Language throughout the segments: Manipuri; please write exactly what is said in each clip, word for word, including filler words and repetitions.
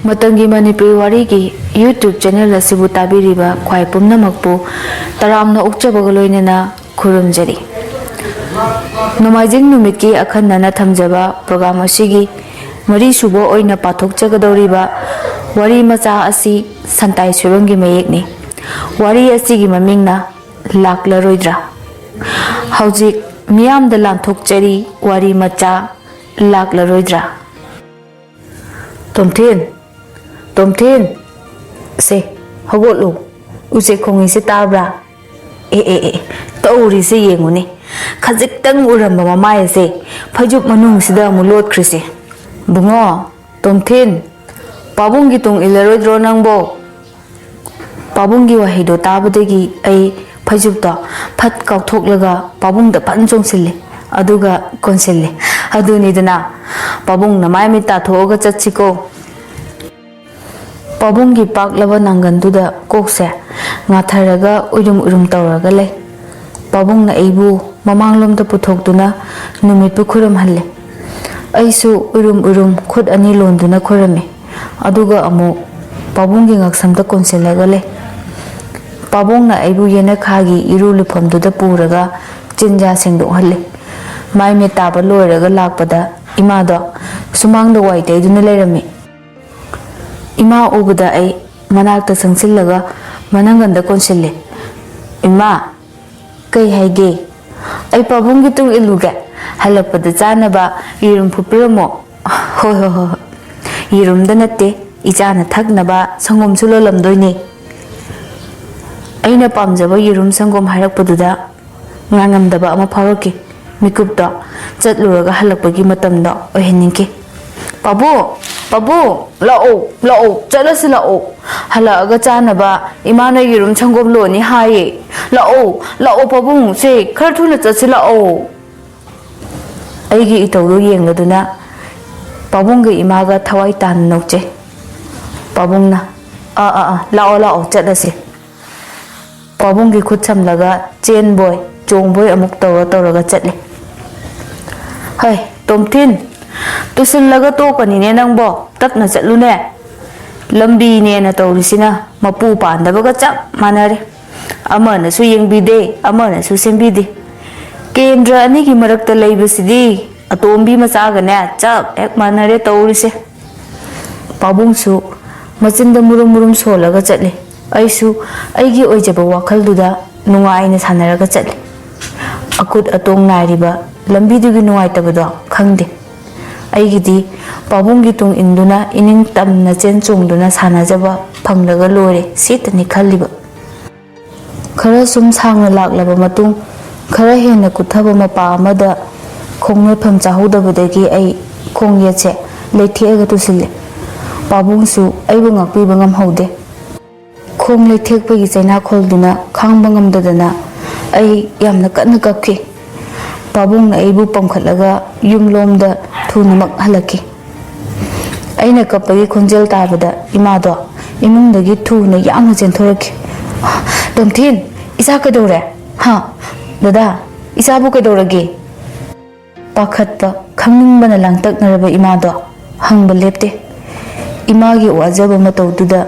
ꯃꯇꯝꯒꯤ ꯃꯅꯤꯄꯨꯔꯤ ꯋꯥꯔꯤꯒꯤ YouTube ꯆꯦꯅꯦꯜ ꯑꯁꯤꯕꯨ ꯇꯥꯕꯤꯔꯤꯕ ꯈ꯭ꯋꯥꯏ ꯄꯨꯝꯅꯃꯛꯄꯨ ꯇꯔꯥꯝꯅ ꯑꯣꯛꯆꯕꯒ ꯂꯣꯏꯅꯅ ꯈꯨꯔꯨꯝꯖꯔꯤ꯫ ꯅꯣꯡꯃꯥꯏꯖꯤꯡ ꯅꯨꯃꯤꯠꯀꯤ ꯑꯈꯟꯅꯅ ꯊꯝꯖꯕ ꯄ꯭ꯔꯣꯒ꯭ꯔꯥꯝ ꯑꯁꯤꯒꯤ ꯃꯔꯤꯁꯨꯕ ꯑꯣꯏꯅ ꯄꯥꯊꯣꯛꯆꯒꯗꯧꯔꯤꯕ ꯋꯥꯔꯤ ꯃꯆꯥ ꯑꯁꯤ ꯁꯟꯇꯥꯏ ꯁꯣꯏꯕꯝꯒꯤ ꯃꯌꯦꯛꯅꯤ꯫ ꯋꯥꯔꯤ ꯑꯁꯤꯒꯤ ꯃꯃꯤꯡꯅ ꯂꯥꯛꯂꯔꯣꯏꯗ꯭ꯔꯥ? ꯍꯧꯖꯤꯛ ꯃꯤꯌꯥꯝꯗ ꯂꯥꯟꯊꯣꯛꯆꯔꯤ ꯋꯥꯔꯤ ꯃꯆꯥ ꯂꯥꯛꯂꯔꯣꯏꯗ꯭ꯔꯥ? ꯇꯣꯝꯊꯤꯟ, ꯇꯣꯝꯊꯤꯟ, ꯁꯦ, ꯍꯧꯒꯠꯂꯨ꯫ ꯎꯆꯦꯛ ꯈꯣꯡꯉꯤꯁꯦ ꯇꯥꯕ꯭ꯔꯥ? ꯑꯦ, ꯑꯦ, ꯑꯦ, ꯇꯧꯔꯤꯁꯦ ꯌꯦꯡꯉꯨꯅꯦ꯫ ꯈꯖꯤꯛꯇꯪ ꯎꯔꯝꯕ ꯃꯃꯥꯏ ꯑꯁꯦ ꯐꯩꯖꯨꯞ ꯃꯅꯨꯡꯁꯤꯗ ꯑꯃꯨꯛ ꯂꯣꯠꯈ꯭ꯔꯤꯁꯦ꯫ ꯕꯨꯡꯉꯣ, ꯇꯣꯝꯊꯤꯟ, ꯄꯥꯕꯨꯡꯒꯤ ꯇꯨꯡ ꯏꯜꯂꯔꯣꯏꯗ꯭ꯔꯣ ꯅꯪꯕꯣ? ꯄꯥꯕꯨꯡꯒꯤ ꯋꯥꯍꯩꯗꯣ ꯇꯥꯕꯗꯒꯤ ꯑꯩ ꯐꯩꯖꯨꯞꯇꯣ ꯐꯠ ꯀꯥꯎꯊꯣꯛꯂꯒ ꯄꯥꯕꯨꯡꯗ ꯐꯠ ꯆꯣꯡꯁꯤꯜꯂꯦ, ꯑꯗꯨꯒ ꯀꯣꯟꯁꯤꯜꯂꯦ꯫ ꯑꯗꯨꯅꯤꯗꯅ, ꯄꯥꯕꯨꯡ ꯅꯃꯥꯏ ꯃꯤꯠ ꯇꯥꯊꯣꯛꯑꯒ ꯆꯠꯁꯤꯀꯣ꯫ ꯄꯥꯕꯨꯡꯒꯤ ꯄꯥꯛꯂꯕ ꯅꯥꯡꯒꯟꯗꯨꯗ ꯀꯣꯛꯁꯦ ꯉꯥꯊꯔꯒ ꯎꯏꯔꯨꯝ ꯎꯏꯔꯨꯝ ꯇꯧꯔꯒ ꯂꯩ꯫ ꯄꯥꯕꯨꯡꯅ ꯑꯩꯕꯨ ꯃꯃꯥꯡꯂꯣꯝꯗ ꯄꯨꯊꯣꯛꯇꯨꯅ ꯅꯨꯃꯤꯠꯄꯨ ꯈꯨꯔꯨꯝꯍꯜꯂꯦ꯫ ꯑꯩꯁꯨ ꯎꯏꯔꯨꯝ ꯎꯏꯔꯨꯝ ꯈꯨꯠ ꯑꯅꯤ ꯂꯣꯟꯗꯨꯅ ꯈꯨꯔꯨꯝꯃꯤ꯫ ꯑꯗꯨꯒ ꯑꯃꯨꯛ ꯄꯥꯕꯨꯡꯒꯤ ꯉꯛꯁꯝꯗ ꯀꯣꯟꯁꯤꯜꯂꯒ ꯂꯩ꯫ ꯄꯥꯕꯨꯡꯅ ꯑꯩꯕꯨ ꯌꯦꯅꯈꯥꯒꯤ ꯏꯔꯨ ꯂꯨꯐꯝꯗꯨꯗ ꯄꯨꯔꯒ ꯆꯤꯟꯖꯥ ꯁꯦꯡꯗꯣꯛꯍꯜꯂꯤ꯫ ꯃꯥꯏ ꯃꯤꯠ ꯇꯥꯕ ꯂꯣꯏꯔꯒ ꯂꯥꯛꯄꯗ ꯏꯃꯥꯗꯣ ꯁꯨꯃꯥꯡꯗ ꯋꯥꯏ ꯇꯩꯗꯨꯅ ꯂꯩꯔꯝꯃꯤ꯫ ꯏꯃꯥ ꯎꯕꯗ ꯑꯩ ꯃꯅꯥꯛꯇ ꯆꯪꯁꯤꯜꯂꯒ ꯃꯅꯪꯒꯟꯗ ꯀꯣꯟꯁꯤꯜꯂꯦ꯫ "ꯏꯃꯥ, ꯀꯩ ꯍꯥꯏꯒꯦ?" "ꯑꯩ ꯄꯥꯕꯨꯡꯒꯤ ꯇꯨꯡ ꯏꯜꯂꯨꯒꯦ꯫ ꯍꯜꯂꯛꯄꯗ ꯆꯥꯅꯕ ꯌꯦꯔꯨꯝ ꯐꯨꯠꯄꯤꯔꯝꯃꯣ꯫" "ꯍꯣꯏ, ꯍꯣꯏ, ꯍꯣꯏ, ꯍꯣꯏ꯫ ꯌꯦꯔꯨꯝꯗ ꯅꯠꯇꯦ, ꯏꯆꯥꯅ ꯊꯛꯅꯕ ꯁꯪꯒꯣꯝꯁꯨ ꯂꯣꯜꯂꯝꯗꯣꯏꯅꯦ꯫" ꯑꯩꯅ ꯄꯥꯝꯖꯕ ꯌꯦꯔꯨꯝ ꯁꯪꯒꯣꯝ ꯍꯥꯏꯔꯛꯄꯗꯨꯗ ꯉꯥꯏꯉꯝꯗꯕ ꯑꯃ ꯐꯥꯎꯔꯛꯈꯤ꯫ ꯃꯤꯀꯨꯞꯇꯣ ꯆꯠꯂꯨꯔꯒ ꯍꯜꯂꯛꯄꯒꯤ ꯃꯇꯝꯗꯣ ꯑꯣꯏꯍꯟꯅꯤꯡꯈꯤ꯫ "ꯄꯥꯕꯨ! ꯄꯥꯕꯨ! ꯂꯥꯛꯑꯣ! ꯂꯥꯛꯑꯣ! ꯆꯠꯂꯁꯤ ꯂꯥꯛꯑꯣ! ꯍꯜꯂꯛꯑꯒ ꯆꯥꯅꯕ ꯏꯃꯥꯅ ꯌꯦꯔꯨꯝ ꯁꯪꯒꯣꯝ ꯂꯣꯟꯅꯤ ꯍꯥꯏꯌꯦ꯫ ꯂꯥꯛꯑꯣ! ꯂꯥꯛꯑꯣ ꯄꯥꯕꯨꯡ! ꯁꯦ, ꯈꯔ ꯊꯨꯅ ꯆꯠꯁꯤ ꯂꯥꯛꯑꯣ!" ꯑꯩꯒꯤ ꯏꯇꯧꯗꯨ ꯌꯦꯡꯂꯗꯨꯅ ꯄꯥꯕꯨꯡꯒ ꯏꯃꯥꯒ ꯊꯋꯥꯏ ꯇꯥꯅ ꯅꯣꯛꯆꯩ꯫ ꯄꯥꯕꯨꯡꯅ, "ꯑꯥ, ꯑꯥ, ꯑꯥ, ꯂꯥꯛꯑꯣ, ꯂꯥꯛꯑꯣ, ꯆꯠꯂꯁꯤ꯫" ꯄꯥꯕꯨꯡꯒꯤ ꯈꯨꯠ ꯁꯝꯂꯒ ꯆꯦꯟꯕꯣꯏ ꯆꯣꯡꯕꯣꯏ ꯑꯃꯨꯛ ꯇꯧꯔ ꯇꯧꯔꯒ ꯆꯠꯂꯤ꯫ "ꯍꯩ, ꯇꯣꯝꯊꯤꯟ, ꯇꯨꯁꯤꯜꯂꯒ ꯇꯣꯛꯀꯅꯤꯅꯦ ꯅꯪꯕꯣ, ꯇꯞꯅ ꯆꯠꯂꯨꯅꯦ꯫" ꯂꯝꯕꯤꯅꯦꯅ ꯇꯧꯔꯤꯁꯤꯅ ꯃꯄꯨ ꯄꯥꯟꯗꯕꯒ ꯆꯞ ꯃꯥꯟꯅꯔꯦ꯫ ꯑꯃꯅꯁꯨ ꯌꯦꯡꯕꯤꯗꯦ, ꯑꯃꯅꯁꯨ ꯁꯦꯝꯕꯤꯗꯦ꯫ ꯀꯦꯟꯗ꯭ꯔ ꯑꯅꯤꯒꯤ ꯃꯔꯛꯇ ꯂꯩꯕꯁꯤꯗꯤ ꯑꯇꯣꯝꯕꯤ ꯃꯆꯥꯒꯅꯦ ꯆꯞ ꯍꯦꯛ ꯃꯥꯟꯅꯔꯦ ꯇꯧꯔꯤꯁꯦ꯫ ꯄꯥꯕꯨꯡꯁꯨ ꯃꯆꯤꯟꯗ ꯃꯨꯔꯨꯝ ꯃꯨꯔꯨꯝ ꯁꯣꯜꯂꯒ ꯆꯠꯂꯤ꯫ ꯑꯩꯁꯨ ꯑꯩꯒꯤ ꯑꯣꯏꯖꯕ ꯋꯥꯈꯜꯗꯨꯗ ꯅꯨꯡꯉꯥꯏꯅ ꯁꯥꯟꯅꯔꯒ ꯆꯠꯂꯤ꯫ ꯑꯀꯨꯠ ꯑꯇꯣꯡ ꯅꯥꯏꯔꯤꯕ ꯂꯝꯕꯤꯗꯨꯒꯤ ꯅꯨꯡꯉꯥꯏꯇꯕꯗꯣ ꯈꯪꯗꯦ꯫ ꯑꯩꯒꯤꯗꯤ ꯄꯥꯕꯨꯡꯒꯤ ꯇꯨꯡ ꯏꯟꯗꯨꯅ ꯏꯅꯤꯡ ꯇꯝꯅ ꯆꯦꯟ ꯆꯣꯡꯗꯨꯅ ꯁꯥꯟꯅꯖꯕ ꯐꯪꯂꯒ ꯂꯣꯏꯔꯦ ꯁꯤꯇꯅꯤ ꯈꯜꯂꯤꯕ꯫ ꯈꯔ ꯁꯨꯝ ꯁꯥꯡꯅ ꯂꯥꯛꯂꯕ ꯃꯇꯨꯡ, ꯈꯔ ꯍꯦꯟꯅ ꯀꯨꯠꯊꯕ ꯃꯄꯥ ꯑꯃꯗ ꯈꯣꯡ ꯅꯦꯠꯐꯝ ꯆꯥꯍꯧꯗꯕꯗꯒꯤ ꯑꯩ ꯈꯣꯡ ꯌꯦꯠꯁꯦ ꯂꯩꯊꯦꯛꯑꯒ ꯇꯨꯁꯤꯜꯂꯦ꯫ ꯄꯥꯕꯨꯡꯁꯨ ꯑꯩꯕꯨ ꯉꯥꯛꯄꯤꯕ ꯉꯝꯍꯧꯗꯦ꯫ ꯈꯣꯡ ꯂꯩꯊꯦꯛꯄꯒꯤ ꯆꯩꯅꯥꯈꯣꯜꯗꯨꯅ ꯈꯥꯡꯕ ꯉꯝꯗꯗꯅ ꯑꯩ ꯌꯥꯝꯅ ꯀꯟꯅ ꯀꯞꯈꯤ꯫ ꯄꯥꯕꯨꯡꯅ ꯑꯩꯕꯨ ꯄꯝꯈꯠꯂꯒ ꯌꯨꯝꯂꯣꯝꯗ ꯊꯨꯅꯃꯛ ꯍꯜꯂꯛꯈꯤ꯫ ꯑꯩꯅ ꯀꯞꯄꯒꯤ ꯈꯣꯟꯖꯦꯜ ꯇꯥꯕꯗ ꯏꯃꯥꯗꯣ ꯏꯃꯨꯡꯗꯒꯤ ꯊꯨꯅ ꯌꯥꯡꯅ ꯆꯦꯟꯊꯣꯔꯛꯈꯤ꯫ "ꯇꯣꯝꯊꯤꯟ, ꯏꯆꯥ ꯀꯩꯗꯧꯔꯦ? ꯍꯥ? ꯗꯗꯥ, ꯏꯆꯥꯕꯨ ꯀꯩꯗꯧꯔꯒꯦ?" ꯄꯥꯈꯠꯄ, ꯈꯪꯅꯤꯡꯕꯅ ꯂꯥꯡꯇꯛꯅꯔꯕ ꯏꯃꯥꯗꯣ ꯍꯪꯕ ꯂꯦꯞꯇꯦ꯫ ꯏꯃꯥꯒꯤ ꯋꯥꯖꯕ ꯃꯇꯧꯗꯨꯗ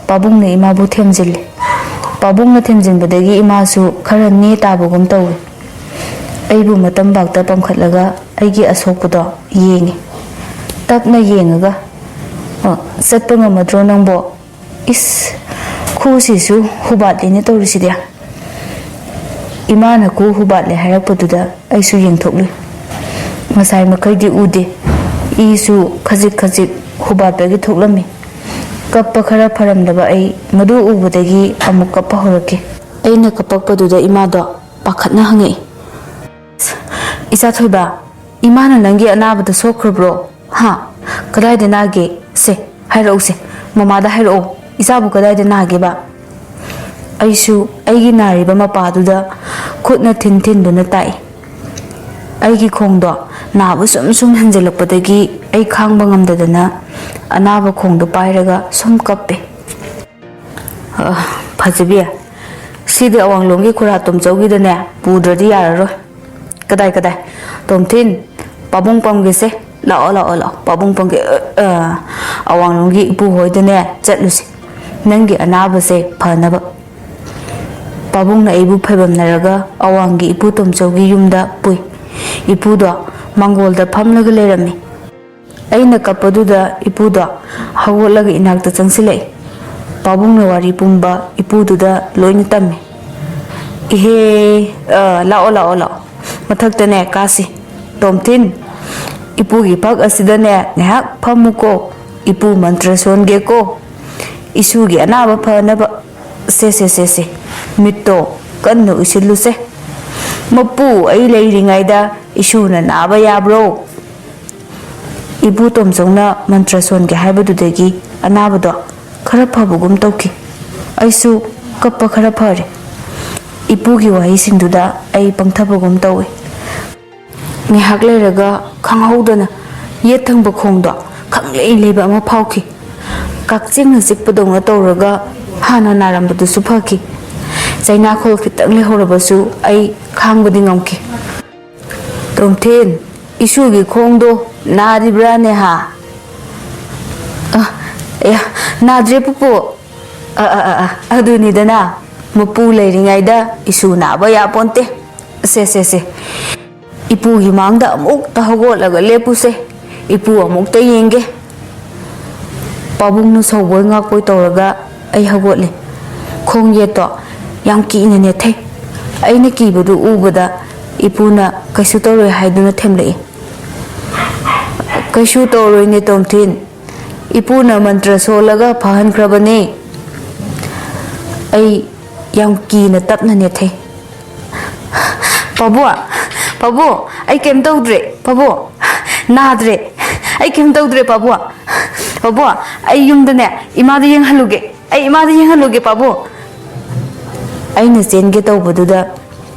ꯄꯥꯕꯨꯡꯅ ꯏꯃꯥꯕꯨ ꯊꯦꯝꯖꯤꯜꯂꯤ꯫ ꯄꯥꯕꯨꯡꯅ ꯊꯦꯝꯖꯤꯟꯕꯗꯒꯤ ꯏꯃꯥꯁꯨ ꯈꯔ ꯅꯦ ꯇꯥꯕꯒꯨꯝ ꯇꯧꯏ꯫ ꯑꯩꯕꯨ ꯃꯇꯝꯕꯥꯛꯇ ꯄꯝꯈꯠꯂꯒ ꯑꯩꯒꯤ ꯑꯁꯣꯛꯄꯗꯣ ꯌꯦꯡꯉꯤ꯫ ꯇꯞꯅ ꯌꯦꯡꯉꯒ, "ꯑ, ꯆꯠꯄ ꯉꯝꯃꯗ꯭ꯔꯣ ꯅꯪꯕꯣ? ꯏꯁ, ꯈꯨꯁꯤꯁꯨ ꯍꯨꯕꯥꯠꯂꯤꯅꯦ ꯇꯧꯔꯤꯁꯤꯗꯤ꯫" ꯏꯃꯥꯅ ꯈꯨ ꯍꯨꯕꯥꯠꯂꯦ ꯍꯥꯏꯔꯛꯄꯗꯨꯗ ꯑꯩꯁꯨ ꯌꯦꯡꯊꯣꯛꯂꯨꯏ꯫ ꯉꯁꯥꯏ ꯃꯈꯩꯗꯤ ꯎꯗꯦ꯫ ꯏꯁꯨ ꯈꯖꯤꯛ ꯈꯖꯤꯛ ꯍꯨꯕꯥꯠꯄꯒꯤ ꯊꯣꯛꯂꯝꯃꯤ꯫ ꯀꯞꯄ ꯈꯔ ꯐꯔꯝꯂꯕ ꯑꯩ ꯃꯗꯨ ꯎꯕꯗꯒꯤ ꯑꯃꯨꯛ ꯀꯞꯄ ꯍꯧꯔꯛꯈꯤ꯫ ꯑꯩꯅ ꯀꯞꯄꯛꯄꯗꯨꯗ ꯏꯃꯥꯗꯣ ꯄꯥꯈꯠꯅ ꯍꯪꯉꯛꯏ꯫ "ꯏꯆꯥ ꯊꯣꯏꯕ, ꯏꯃꯥꯅ ꯅꯪꯒꯤ ꯑꯅꯥꯕꯗ ꯁꯣꯛꯈ꯭ꯔꯕ꯭ꯔꯣ? ꯍꯥ? ꯀꯗꯥꯏꯗ ꯅꯥꯒꯦ? ꯁꯦ, ꯍꯥꯏꯔꯛꯎꯁꯦ, ꯃꯃꯥꯗ ꯍꯥꯏꯔꯛꯑꯣ, ꯏꯆꯥꯕꯨ ꯀꯗꯥꯏꯗ ꯅꯥꯒꯦꯕ?" ꯑꯩꯁꯨ ꯑꯩꯒꯤ ꯅꯥꯔꯤꯕ ꯃꯄꯥꯗꯨꯗ ꯈꯨꯠꯅ ꯊꯤꯟ ꯊꯤꯟꯗꯨꯅ ꯇꯥꯛꯏ꯫ ꯑꯩꯒꯤ ꯈꯣꯡꯗꯣ ꯅꯥꯕ ꯁꯨꯝ ꯁꯨꯝ ꯍꯦꯟꯖꯜꯂꯛꯄꯗꯒꯤ ꯑꯩ ꯈꯥꯡꯕ ꯉꯝꯗꯗꯅ ꯑꯅꯥꯕ ꯈꯣꯡꯗꯣ ꯄꯥꯏꯔꯒ ꯁꯨꯝ ꯀꯞꯄꯦ꯫ "ꯑ, ꯐꯖꯕꯤ, ꯁꯤꯗꯤ ꯑꯋꯥꯡꯂꯣꯝꯒꯤ ꯈꯨꯔꯥ ꯇꯣꯝꯆꯧꯒꯤꯗꯅꯦ ꯄꯨꯗ꯭ꯔꯗꯤ ꯌꯥꯔꯔꯣꯏ꯫ ꯀꯗꯥꯏ, ꯀꯗꯥꯏ? ꯇꯣꯝꯊꯤꯟ, ꯄꯥꯕꯨꯡ ꯄꯝꯒꯦꯁꯦ꯫ "ꯂꯥꯛꯑꯣ, ꯂꯥꯛꯑꯣ, ꯂꯥꯛꯑꯣ, ꯄꯥꯕꯨꯡ ꯄꯪꯒꯦ, ꯑ, ꯑ, ꯑꯋꯥꯡꯂꯣꯝꯒꯤ ꯏꯄꯨ ꯍꯣꯏꯗꯅꯦ ꯆꯠꯂꯨꯁꯤ, ꯅꯪꯒꯤ ꯑꯅꯥꯕꯁꯦ ꯐꯅꯕ꯫" ꯄꯥꯕꯨꯡꯅ ꯑꯩꯕꯨ ꯐꯩꯕꯝꯅꯔꯒ ꯑꯋꯥꯡꯒꯤ ꯏꯄꯨ ꯇꯣꯝꯆꯧꯒꯤ ꯌꯨꯝꯗ ꯄꯨꯏ꯫ ꯏꯄꯨꯗꯣ ꯃꯥꯡꯒꯣꯜꯗ ꯐꯝꯂꯒ ꯂꯩꯔꯝꯃꯤ꯫ ꯑꯩꯅ ꯀꯞꯄꯗꯨꯗ ꯏꯄꯨꯗꯣ ꯍꯧꯒꯠꯂꯒ ꯏꯅꯥꯛꯇ ꯆꯪꯁꯤꯜꯂꯛꯏ꯫ ꯄꯥꯕꯨꯡꯅ ꯋꯥꯔꯤ ꯄꯨꯝꯕ ꯏꯄꯨꯗꯨꯗ ꯂꯣꯏꯅ ꯇꯝꯃꯤ꯫ "ꯏꯍꯦ, ꯑ, ꯂꯥꯛꯑꯣ, ꯂꯥꯛꯑꯣ, ꯂꯥꯛꯑꯣ꯫ ꯃꯊꯛꯇꯅꯦ ꯀꯥꯁꯤ꯫ ꯇꯣꯝꯊꯤꯟ, ꯏꯄꯨꯒꯤ ꯐꯛ ꯑꯁꯤꯗꯅꯦ ꯉꯥꯏꯍꯥꯛ ꯐꯝꯃꯨꯀꯣ꯫ ꯏꯄꯨ ꯃꯟꯇ꯭ꯔ ꯁꯣꯟꯒꯦꯀꯣ꯫ ꯏꯁꯨꯒꯤ ꯑꯅꯥꯕ ꯐꯅꯕ꯫ ꯁꯦ, ꯁꯦ, ꯁꯦ, ꯁꯦ꯫ ꯃꯤꯠꯇꯣ ꯀꯟꯅ ꯎꯏꯁꯤꯜꯂꯨꯁꯦ꯫ ꯃꯄꯨ, ꯑꯩ ꯂꯩꯔꯤꯉꯩꯗ ꯏꯁꯨꯅ ꯅꯥꯕ ꯌꯥꯕ꯭ꯔꯣ?" ꯏꯄꯨ ꯇꯣꯝꯆꯧꯅ ꯃꯟꯇ꯭ꯔ ꯁꯣꯟꯒꯦ ꯍꯥꯏꯕꯗꯨꯗꯒꯤ ꯑꯅꯥꯕꯗꯣ ꯈꯔ ꯐꯕꯒꯨꯝ ꯇꯧꯈꯤ꯫ ꯑꯩꯁꯨ ꯀꯞꯄ ꯈꯔ ꯐꯔꯦ꯫ ꯏꯄꯨꯒꯤ ꯋꯥꯍꯩꯁꯤꯡꯗꯨꯗ ꯑꯩ ꯄꯪꯊꯕꯒꯨꯝ ꯇꯧꯏ꯫ ꯉꯥꯏꯍꯥꯛ ꯂꯩꯔꯒ ꯈꯪꯍꯧꯗꯅ ꯌꯦꯠ ꯊꯪꯕ ꯈꯣꯡꯗꯣ ꯈꯪꯂꯩ ꯂꯩꯕ ꯑꯃ ꯐꯥꯎꯈꯤ꯫ ꯀꯛꯆꯦꯡꯅ ꯆꯤꯛꯄꯗꯧꯅ ꯇꯧꯔꯒ ꯍꯥꯟꯅ ꯅꯥꯔꯝꯕꯗꯨꯁꯨ ꯐꯈꯤ꯫ ꯆꯩꯅꯥꯈꯣꯜ ꯈꯤꯇꯪ ꯂꯩꯍꯧꯔꯕꯁꯨ ꯑꯩ ꯈꯥꯡꯕꯗꯤ ꯉꯝꯈꯤ꯫ "ꯇꯣꯝꯊꯤꯟ, ꯏꯁꯨꯒꯤ ꯈꯣꯡꯗꯣ ꯅꯥꯔꯤꯕ꯭ꯔꯥꯅꯦ ꯍꯥ?" "ꯑ, ꯑꯦ, ꯅꯥꯗ꯭ꯔꯦ ꯄꯨꯄꯨ꯫ ꯑ, ꯑ, ꯑ, ꯑ, ꯑꯗꯨꯅꯤꯗꯅ, ꯃꯄꯨ ꯂꯩꯔꯤꯉꯩꯗ ꯏꯁꯨ ꯅꯥꯕ ꯌꯥꯄꯣꯟꯇꯦ꯫ ꯁꯦ, ꯁꯦ, ꯁꯦ꯫ ꯏꯄꯨꯒꯤ ꯃꯥꯡꯗ ꯑꯃꯨꯛꯇ ꯍꯧꯒꯠꯂꯒ ꯂꯦꯞꯄꯨꯁꯦ꯫ ꯏꯄꯨ ꯑꯃꯨꯛꯇ ꯌꯦꯡꯒꯦ꯫" ꯄꯥꯕꯨꯡꯅ ꯁꯧꯕꯣꯏ ꯉꯥꯛꯄꯣꯏ ꯇꯧꯔꯒ ꯑꯩ ꯍꯧꯒꯠꯂꯦ꯫ ꯈꯣꯡ ꯌꯦꯠꯇꯣ ꯌꯥꯝ ꯀꯤꯅ ꯅꯦꯠꯊꯩ꯫ ꯑꯩꯅ ꯀꯤꯕꯗꯨ ꯎꯕꯗ ꯏꯄꯨꯅ ꯀꯩꯁꯨ ꯇꯧꯔꯣꯏ ꯍꯥꯏꯗꯨꯅ ꯊꯦꯝꯂꯛꯏ꯫ "ꯀꯩꯁꯨ ꯇꯧꯔꯣꯏꯅꯦ ꯇꯣꯝꯊꯤꯟ꯫ ꯏꯄꯨꯅ ꯃꯟꯇ꯭ꯔ ꯁꯣꯜꯂꯒ ꯐꯍꯟꯈ꯭ꯔꯕꯅꯦ꯫" ꯑꯩ ꯌꯥꯝ ꯀꯤꯅ ꯇꯞꯅ ꯅꯦꯠꯊꯩ꯫ "ꯄꯥꯕꯨꯡ, ꯄꯥꯕꯨꯡ, ꯑꯩ ꯀꯩꯝ ꯇꯧꯗ꯭ꯔꯦ, ꯄꯥꯕꯨꯡ꯫ ꯅꯥꯗ꯭ꯔꯦ꯫ ꯑꯩ ꯀꯩꯝ ꯇꯧꯗ꯭ꯔꯦ, ꯄꯥꯕꯨꯡ꯫ ꯄꯥꯕꯨꯡ, ꯑꯩ ꯌꯨꯝꯗꯅꯦ ꯏꯃꯥꯗ ꯌꯦꯡꯍꯜꯂꯨꯒꯦ꯫ ꯑꯩ ꯏꯃꯥꯗ ꯌꯦꯡꯍꯜꯂꯨꯒꯦ, ꯄꯥꯕꯨꯡ꯫" ꯑꯩꯅ ꯆꯦꯟꯒꯦ ꯇꯧꯕꯗꯨꯗ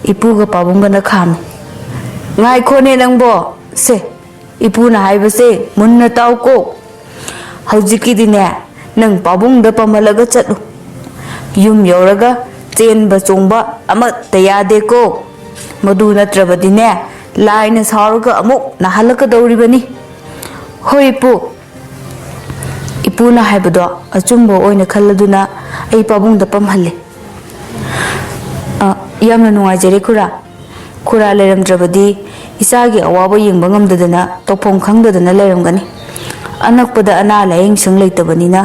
ꯏꯄꯨꯒ ꯄꯥꯕꯨꯡꯒꯅ ꯈꯥꯝꯃꯤ꯫ "ꯉꯥꯏꯈꯣꯅꯦ ꯅꯪꯕꯣ꯫ ꯁꯦ, ꯏꯄꯨꯅ ꯍꯥꯏꯕꯁꯦ ꯃꯨꯟꯅ ꯇꯥꯎꯀꯣ꯫ ꯍꯧꯖꯤꯛꯀꯤꯗꯤꯅꯦ, ꯅꯪ ꯄꯥꯕꯨꯡꯗ ꯄꯝꯍꯜꯂꯒ ꯆꯠꯂꯨ꯫ ꯌꯨꯝ ꯌꯧꯔꯒ ꯆꯦꯟꯕ ꯆꯣꯡꯕ ꯑꯃꯠꯇ ꯌꯥꯗꯦꯀꯣ꯫ ꯃꯗꯨ ꯅꯠꯇ꯭ꯔꯕꯗꯤꯅꯦ, ꯂꯥꯏꯅ ꯁꯥꯎꯔꯒ ꯑꯃꯨꯛ ꯅꯥꯍꯜꯂꯛꯀꯗꯧꯔꯤꯕꯅꯤ꯫" ꯍꯣꯏ, ꯏꯄꯨ꯫ ꯏꯄꯨꯅ ꯍꯥꯏꯕꯗꯣ ꯑꯆꯨꯝꯕ ꯑꯣꯏꯅ ꯈꯜꯂꯗꯨꯅ ꯑꯩ ꯄꯥꯕꯨꯡꯗ ꯄꯝꯍꯜꯂꯦ꯫ ꯑ, ꯌꯥꯝꯅ ꯅꯨꯡꯉꯥꯏꯖꯔꯦ, ꯈꯨꯔꯥ꯫ ꯈꯨꯔꯥ ꯂꯩꯔꯝꯗ꯭ꯔꯕꯗꯤ ꯏꯆꯥꯒꯤ ꯑꯋꯥꯕ ꯌꯦꯡꯕ ꯉꯝꯗꯗꯅ, ꯇꯧꯐꯝ ꯈꯪꯗꯗꯅ ꯂꯩꯔꯝꯒꯅꯤ꯫ ꯑꯅꯛꯄꯗ ꯑꯅꯥ ꯂꯥꯌꯦꯡ ꯁꯪ ꯂꯩꯇꯕꯅꯤꯅ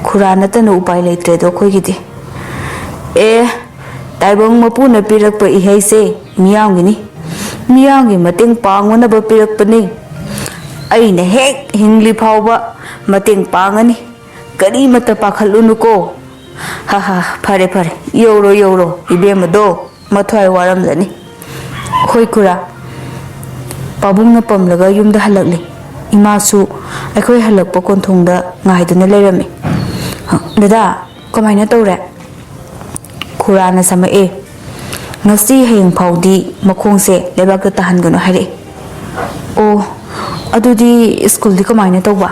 ꯈꯨꯔꯥ ꯅꯠꯇꯅ ꯎꯄꯥꯏ ꯂꯩꯇ꯭ꯔꯦꯗꯣ ꯑꯩꯈꯣꯏꯒꯤꯗꯤ꯫ ꯑꯦ, ꯇꯥꯏꯕꯪ ꯃꯄꯨꯅ ꯄꯤꯔꯛꯄ ꯏꯍꯩꯁꯦ ꯃꯤꯌꯥꯝꯒꯤꯅꯤ꯫ ꯃꯤꯌꯥꯝꯒꯤ ꯃꯇꯦꯡ ꯄꯥꯡꯅꯅꯕ ꯄꯤꯔꯛꯄꯅꯤ꯫ ꯑꯩꯅ ꯍꯦꯛ ꯍꯤꯡꯂꯤ ꯐꯥꯎꯕ ꯃꯇꯦꯡ ꯄꯥꯡꯒꯅꯤ꯫ ꯀꯔꯤꯃꯠꯇ ꯄꯥꯈꯠꯂꯨꯅꯨꯀꯣ꯫ ꯍꯥ ꯍꯥ, ꯐꯔꯦ ꯐꯔꯦ, ꯌꯧꯔꯣ ꯌꯧꯔꯣ, ꯏꯕꯦꯝꯃꯗꯣ ꯃꯊ꯭ꯋꯥꯏ ꯋꯥꯔꯝꯂꯅꯤ꯫ ꯍꯣꯏ ꯈꯨꯔꯥ꯫ ꯄꯥꯕꯨꯡꯅ ꯄꯝꯂꯒ ꯌꯨꯝꯗ ꯍꯜꯂꯛꯂꯦ꯫ ꯏꯃꯥꯁꯨ ꯑꯩꯈꯣꯏ ꯍꯜꯂꯛꯄ ꯀꯣꯟꯊꯣꯡꯗ ꯉꯥꯏꯗꯨꯅ ꯂꯩꯔꯝꯃꯤ꯫ "ꯗꯗꯥ, ꯀꯃꯥꯏꯅ ꯇꯧꯔꯦ?" ꯈꯨꯔꯥꯅ ꯁꯝꯃꯛꯑꯦ꯫ "ꯉꯁꯤ ꯍꯌꯦꯡ ꯐꯥꯎꯗꯤ ꯃꯈꯣꯡꯁꯦ ꯂꯩꯕꯥꯛꯇ ꯇꯥꯍꯟꯒꯅꯨ ꯍꯥꯏꯔꯛꯑꯦ꯫" "ꯑꯣ, ꯑꯗꯨꯗꯤ ꯁ꯭ꯀꯨꯜꯗꯤ ꯀꯃꯥꯏꯅ ꯇꯧꯕ?"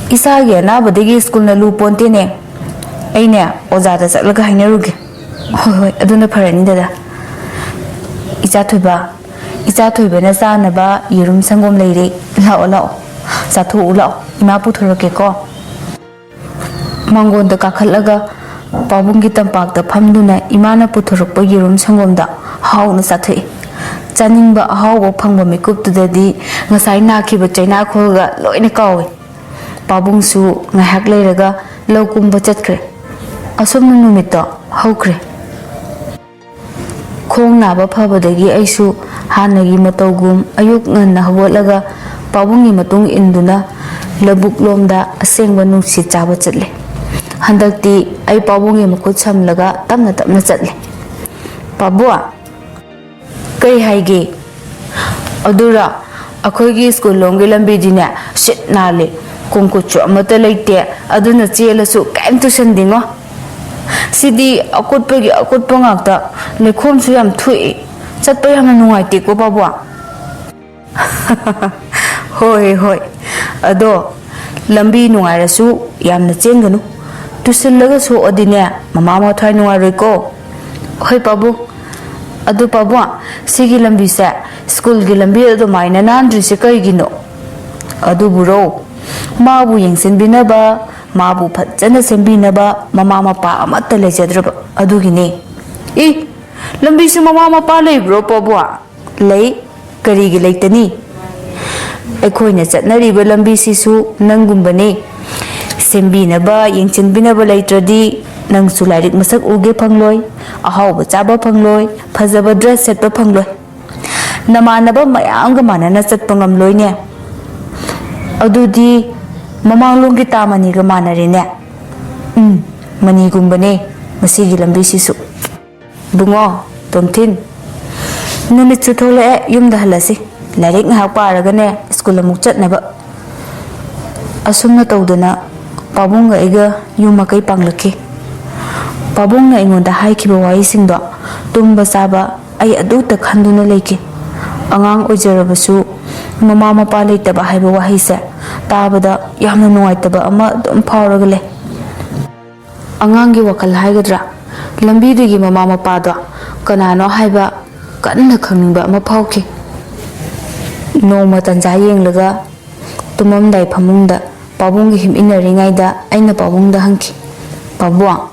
"ꯏꯆꯥꯒꯤ ꯑꯅꯥꯕꯗꯒꯤ ꯁ꯭ꯀꯨꯜꯅ ꯂꯨ ꯄꯣꯟꯇꯦꯅꯦ꯫ ꯑꯩꯅꯦ ꯑꯣꯖꯥꯗ ꯆꯠꯂꯒ ꯍꯥꯏꯅꯔꯨꯒꯦ꯫" "ꯍꯣꯏ ꯍꯣꯏ, ꯑꯗꯨꯅ ꯐꯔꯅꯤ ꯗꯗꯥ꯫ ꯏꯆꯥ ꯊꯣꯏꯕ, ꯏꯆꯥ ꯊꯣꯏꯕꯅ ꯆꯥꯅꯕ ꯌꯦꯔꯨꯝ ꯁꯪꯒꯣꯝ ꯂꯩꯔꯦ꯫ ꯂꯥꯛꯑꯣ ꯂꯥꯛꯑꯣ, ꯆꯥꯊꯣꯛꯎ ꯂꯥꯛꯑꯣ, ꯏꯃꯥ ꯄꯨꯊꯣꯔꯛꯀꯦꯀꯣ꯫" ꯃꯥꯡꯒꯣꯟꯗ ꯀꯥꯈꯠꯂꯒ ꯄꯥꯕꯨꯡꯒꯤ ꯇꯝꯄꯥꯛꯇ ꯐꯝꯗꯨꯅ ꯏꯃꯥꯅ ꯄꯨꯊꯣꯔꯛꯄ ꯌꯦꯔꯨꯝ ꯁꯪꯒꯣꯝꯗ ꯍꯥꯎꯅ ꯆꯥꯊꯣꯛꯏ꯫ ꯆꯥꯅꯤꯡꯕ ꯑꯍꯥꯎꯕ ꯐꯪꯕ ꯃꯤꯀꯨꯞꯇꯨꯗꯗꯤ ꯉꯁꯥꯏ ꯅꯥꯈꯤꯕ ꯆꯩꯅꯥꯈꯣꯜꯒ ꯂꯣꯏꯅ ꯀꯥꯎꯏ꯫ ꯄꯥꯕꯨꯡꯁꯨ ꯉꯥꯏꯍꯥꯛ ꯂꯩꯔꯒ ꯂꯧ ꯀꯨꯝꯕ ꯆꯠꯈ꯭ꯔꯦ꯫ ꯑꯁꯨꯝꯅ ꯅꯨꯃꯤꯠꯇꯣ ꯍꯧꯈ꯭ꯔꯦ꯫ ꯈꯣꯡ ꯅꯥꯕ ꯐꯕꯗꯒꯤ ꯑꯩꯁꯨ ꯍꯥꯟꯅꯒꯤ ꯃꯇꯧꯒꯨꯝ ꯑꯌꯨꯛ ꯉꯟꯅ ꯍꯧꯒꯠꯂꯒ ꯄꯥꯕꯨꯡꯒꯤ ꯃꯇꯨꯡ ꯏꯟꯗꯨꯅ ꯂꯧꯕꯨꯛ ꯂꯣꯝꯗ ꯑꯁꯦꯡꯕ ꯅꯨꯡꯁꯤꯠ ꯆꯥꯕ ꯆꯠꯂꯦ꯫ ꯍꯟꯗꯛꯇꯤ ꯑꯩ ꯄꯥꯕꯨꯡꯒꯤ ꯃꯈꯨꯠ ꯁꯝꯂꯒ ꯇꯞꯅ ꯇꯞꯅ ꯆꯠꯂꯦ꯫ "ꯄꯥꯕꯨꯡ!" "ꯀꯩ ꯍꯥꯏꯒꯦ?" "ꯑꯗꯨꯔ, ꯑꯩꯈꯣꯏꯒꯤ ꯁ꯭ꯀꯨꯜ ꯂꯣꯝꯒꯤ ꯂꯝꯕꯤꯗꯤꯅꯦ ꯁꯤꯠ ꯅꯥꯜꯂꯦ, ꯀꯣꯡꯀꯨꯠꯁꯨ ꯑꯃꯠꯇ ꯂꯩꯇꯦ, ꯑꯗꯨꯅ ꯆꯦꯜꯂꯁꯨ ꯀꯩꯝ ꯇꯨꯁꯟꯗꯦꯉꯣ꯫ ꯁꯤꯗꯤ ꯑꯀꯨꯠꯄꯒꯤ ꯑꯀꯨꯠꯄ ꯉꯥꯛꯇ, ꯂꯩꯈꯣꯝꯁꯨ ꯌꯥꯝ ꯊꯣꯛꯑꯦ, ꯆꯠꯄ ꯌꯥꯝꯅ ꯅꯨꯡꯉꯥꯏꯇꯦꯀꯣ ꯄꯥꯕꯨꯡ?" "ꯍꯣꯏ ꯍꯣꯏ, ꯑꯗꯣ ꯂꯝꯕꯤ ꯅꯨꯡꯉꯥꯏꯔꯁꯨ ꯌꯥꯝꯅ ꯆꯦꯟꯒꯅꯨ, ꯇꯨꯁꯤꯜꯂꯒ ꯁꯣꯛꯑꯗꯤꯅꯦ ꯃꯃꯥ ꯃꯊ꯭ꯋꯥꯏ ꯅꯨꯡꯉꯥꯏꯔꯣꯏꯀꯣ꯫" "ꯍꯣꯏ ꯄꯥꯕꯨꯡ꯫ ꯑꯗꯨ ꯄꯥꯕꯨꯡ, ꯁꯤꯒꯤ ꯂꯝꯕꯤꯁꯦ ꯁ꯭ꯀꯨꯜꯒꯤ ꯂꯝꯕꯤ ꯑꯗꯨꯃꯥꯏꯅ ꯅꯥꯟꯗ꯭ꯔꯤꯁꯦ ꯀꯩꯒꯤꯅꯣ?" ꯑꯗꯨꯕꯨꯔꯣ, ꯃꯥꯕꯨ ꯌꯦꯡꯁꯤꯟꯕꯤꯅꯕ, ꯃꯥꯕꯨ ꯐꯖꯅ ꯁꯦꯝꯕꯤꯅꯕ ꯃꯃꯥ ꯃꯄꯥ ꯑꯃꯠꯇ ꯂꯩꯖꯗ꯭ꯔꯕ ꯑꯗꯨꯒꯤꯅꯦ꯫ ꯏ, ꯂꯝꯕꯤꯁꯨ ꯃꯃꯥ ꯃꯄꯥ ꯂꯩꯕ꯭ꯔꯣ, ꯄꯥꯕꯨꯡ? ꯂꯩ꯫ ꯀꯔꯤꯒꯤ ꯂꯩꯇꯅꯤ? ꯑꯩꯈꯣꯏꯅ ꯆꯠꯅꯔꯤꯕ ꯂꯝꯕꯤꯁꯤꯁꯨ ꯅꯪꯒꯨꯝꯕꯅꯤ꯫ ꯁꯦꯝꯕꯤꯅꯕ, ꯌꯦꯡꯁꯤꯟꯕꯤꯅꯕ ꯂꯩꯇ꯭ꯔꯗꯤ ꯅꯪꯁꯨ ꯂꯥꯏꯔꯤꯛ ꯃꯁꯛ ꯎꯒꯦ ꯐꯪꯂꯣꯏ, ꯑꯍꯥꯎꯕ ꯆꯥꯕ ꯐꯪꯂꯣꯏ, ꯐꯖꯕ dress ꯁꯦꯠꯄ ꯐꯪꯂꯣꯏ꯫ ꯅꯃꯥꯟꯅꯕ ꯃꯌꯥꯝꯒ ꯃꯥꯟꯅꯅ ꯆꯠꯄ ꯉꯝꯂꯣꯏꯅꯦ꯫ ꯑꯗꯨꯗꯤ ꯃꯃꯥꯡꯂꯣꯝꯒꯤ ꯇꯥ ꯃꯅꯤꯒ ꯃꯥꯟꯅꯔꯦꯅꯦ꯫ ꯎꯝ, ꯃꯅꯤꯒꯨꯝꯕꯅꯦ ꯃꯁꯤꯒꯤ ꯂꯝꯕꯤꯁꯤꯁꯨ꯫ ꯏꯕꯨꯡꯉꯣ, ꯇꯣꯝꯊꯤꯟ, ꯅꯨꯃꯤꯠꯁꯨ ꯊꯣꯛꯂꯛꯑꯦ, ꯌꯨꯝꯗ ꯍꯜꯂꯁꯤ꯫ ꯂꯥꯏꯔꯤꯛ ꯉꯥꯏꯍꯥꯛ ꯄꯥꯔꯒꯅꯦ, ꯁ꯭ꯀꯨꯜ ꯑꯃꯨꯛ ꯆꯠꯅꯕ꯫ ꯑꯁꯨꯝꯅ ꯇꯧꯗꯅ ꯄꯥꯕꯨꯡꯒ ꯑꯩꯒ ꯌꯨꯝ ꯃꯀꯩ ꯄꯥꯡꯂꯛꯈꯤ꯫ ꯄꯥꯕꯨꯡꯅ ꯑꯩꯉꯣꯟꯗ ꯍꯥꯏꯈꯤꯕ ꯋꯥꯍꯩꯁꯤꯡꯗꯣ ꯇꯨꯝꯕ ꯆꯥꯕ ꯑꯩ ꯑꯗꯨꯇ ꯈꯟꯗꯨꯅ ꯂꯩꯈꯤ꯫ ꯑꯉꯥꯡ ꯑꯣꯏꯖꯔꯕꯁꯨ ꯃꯃꯥ ꯃꯄꯥ ꯂꯩꯇꯕ ꯍꯥꯏꯕ ꯋꯥꯍꯩꯁꯦ ꯇꯥꯕꯗ ꯌꯥꯝꯅ ꯅꯨꯡꯉꯥꯏꯇꯕ ꯑꯃ ꯑꯗꯨꯝ ꯐꯥꯎꯔꯒ ꯂꯩ꯫ ꯑꯉꯥꯡꯒꯤ ꯋꯥꯈꯜ ꯍꯥꯏꯒꯗ꯭ꯔꯥ, ꯂꯝꯕꯤꯗꯨꯒꯤ ꯃꯃꯥ ꯃꯄꯥꯗꯣ ꯀꯅꯥꯅꯣ ꯍꯥꯏꯕ ꯀꯟꯅ ꯈꯪꯅꯤꯡꯕ ꯑꯃ ꯐꯥꯎꯈꯤ꯫ ꯅꯣꯡꯃ ꯇꯟꯖꯥ ꯌꯦꯡꯂꯒ ꯇꯨꯝꯃꯝꯗꯥꯏ ꯐꯃꯨꯡꯗ ꯄꯥꯕꯨꯡꯒ ꯍꯤꯞꯃꯤꯟꯅꯔꯤꯉꯩꯗ ꯑꯩꯅ ꯄꯥꯕꯨꯡꯗ ꯍꯪꯈꯤ, "ꯄꯥꯕꯨꯡ,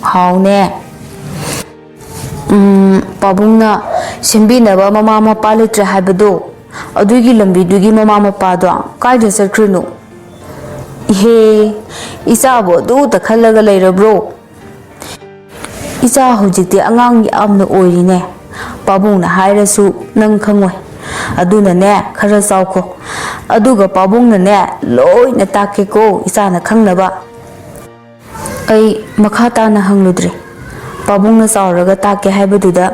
ꯍꯥꯎꯅꯦ, ꯎꯝ, ꯄꯥꯕꯨꯡꯅ ꯁꯦꯝꯕꯤꯅꯕ ꯃꯃꯥ ꯃꯄꯥ ꯂꯩꯇ꯭ꯔꯦ ꯍꯥꯏꯕꯗꯣ, ꯑꯗꯨꯒꯤ ꯂꯝꯕꯤꯗꯨꯒꯤ ꯃꯃꯥ ꯃꯄꯥꯗꯣ ꯀꯥꯏꯗ ꯆꯠꯈ꯭ꯔꯤꯅꯣ?" "ꯏꯍꯦ, ꯏꯆꯥꯕꯨ ꯑꯗꯨꯇ ꯈꯜꯂꯒ ꯂꯩꯔꯕ꯭ꯔꯣ? ꯏꯆꯥ ꯍꯧꯖꯤꯛꯇꯤ ꯑꯉꯥꯡ ꯌꯥꯝꯅ ꯑꯣꯏꯔꯤꯅꯦ꯫ ꯄꯥꯕꯨꯡꯅ ꯍꯥꯏꯔꯁꯨ ꯅꯪ ꯈꯪꯉꯣꯏ꯫ ꯑꯗꯨꯅꯅꯦ, ꯈꯔ ꯆꯥꯎꯈꯣ꯫ ꯑꯗꯨꯒ ꯄꯥꯕꯨꯡꯅꯅꯦ, ꯂꯣꯏꯅ ꯇꯥꯛꯀꯦꯀꯣ, ꯏꯆꯥꯅ ꯈꯪꯅꯕ꯫" ꯑꯩ ꯃꯈꯥ ꯇꯥꯅ ꯍꯪꯂꯨꯗ꯭ꯔꯦ꯫ ꯄꯥꯕꯨꯡꯅ ꯆꯥꯎꯔꯒ ꯇꯥꯛꯀꯦ ꯍꯥꯏꯕꯗꯨꯗ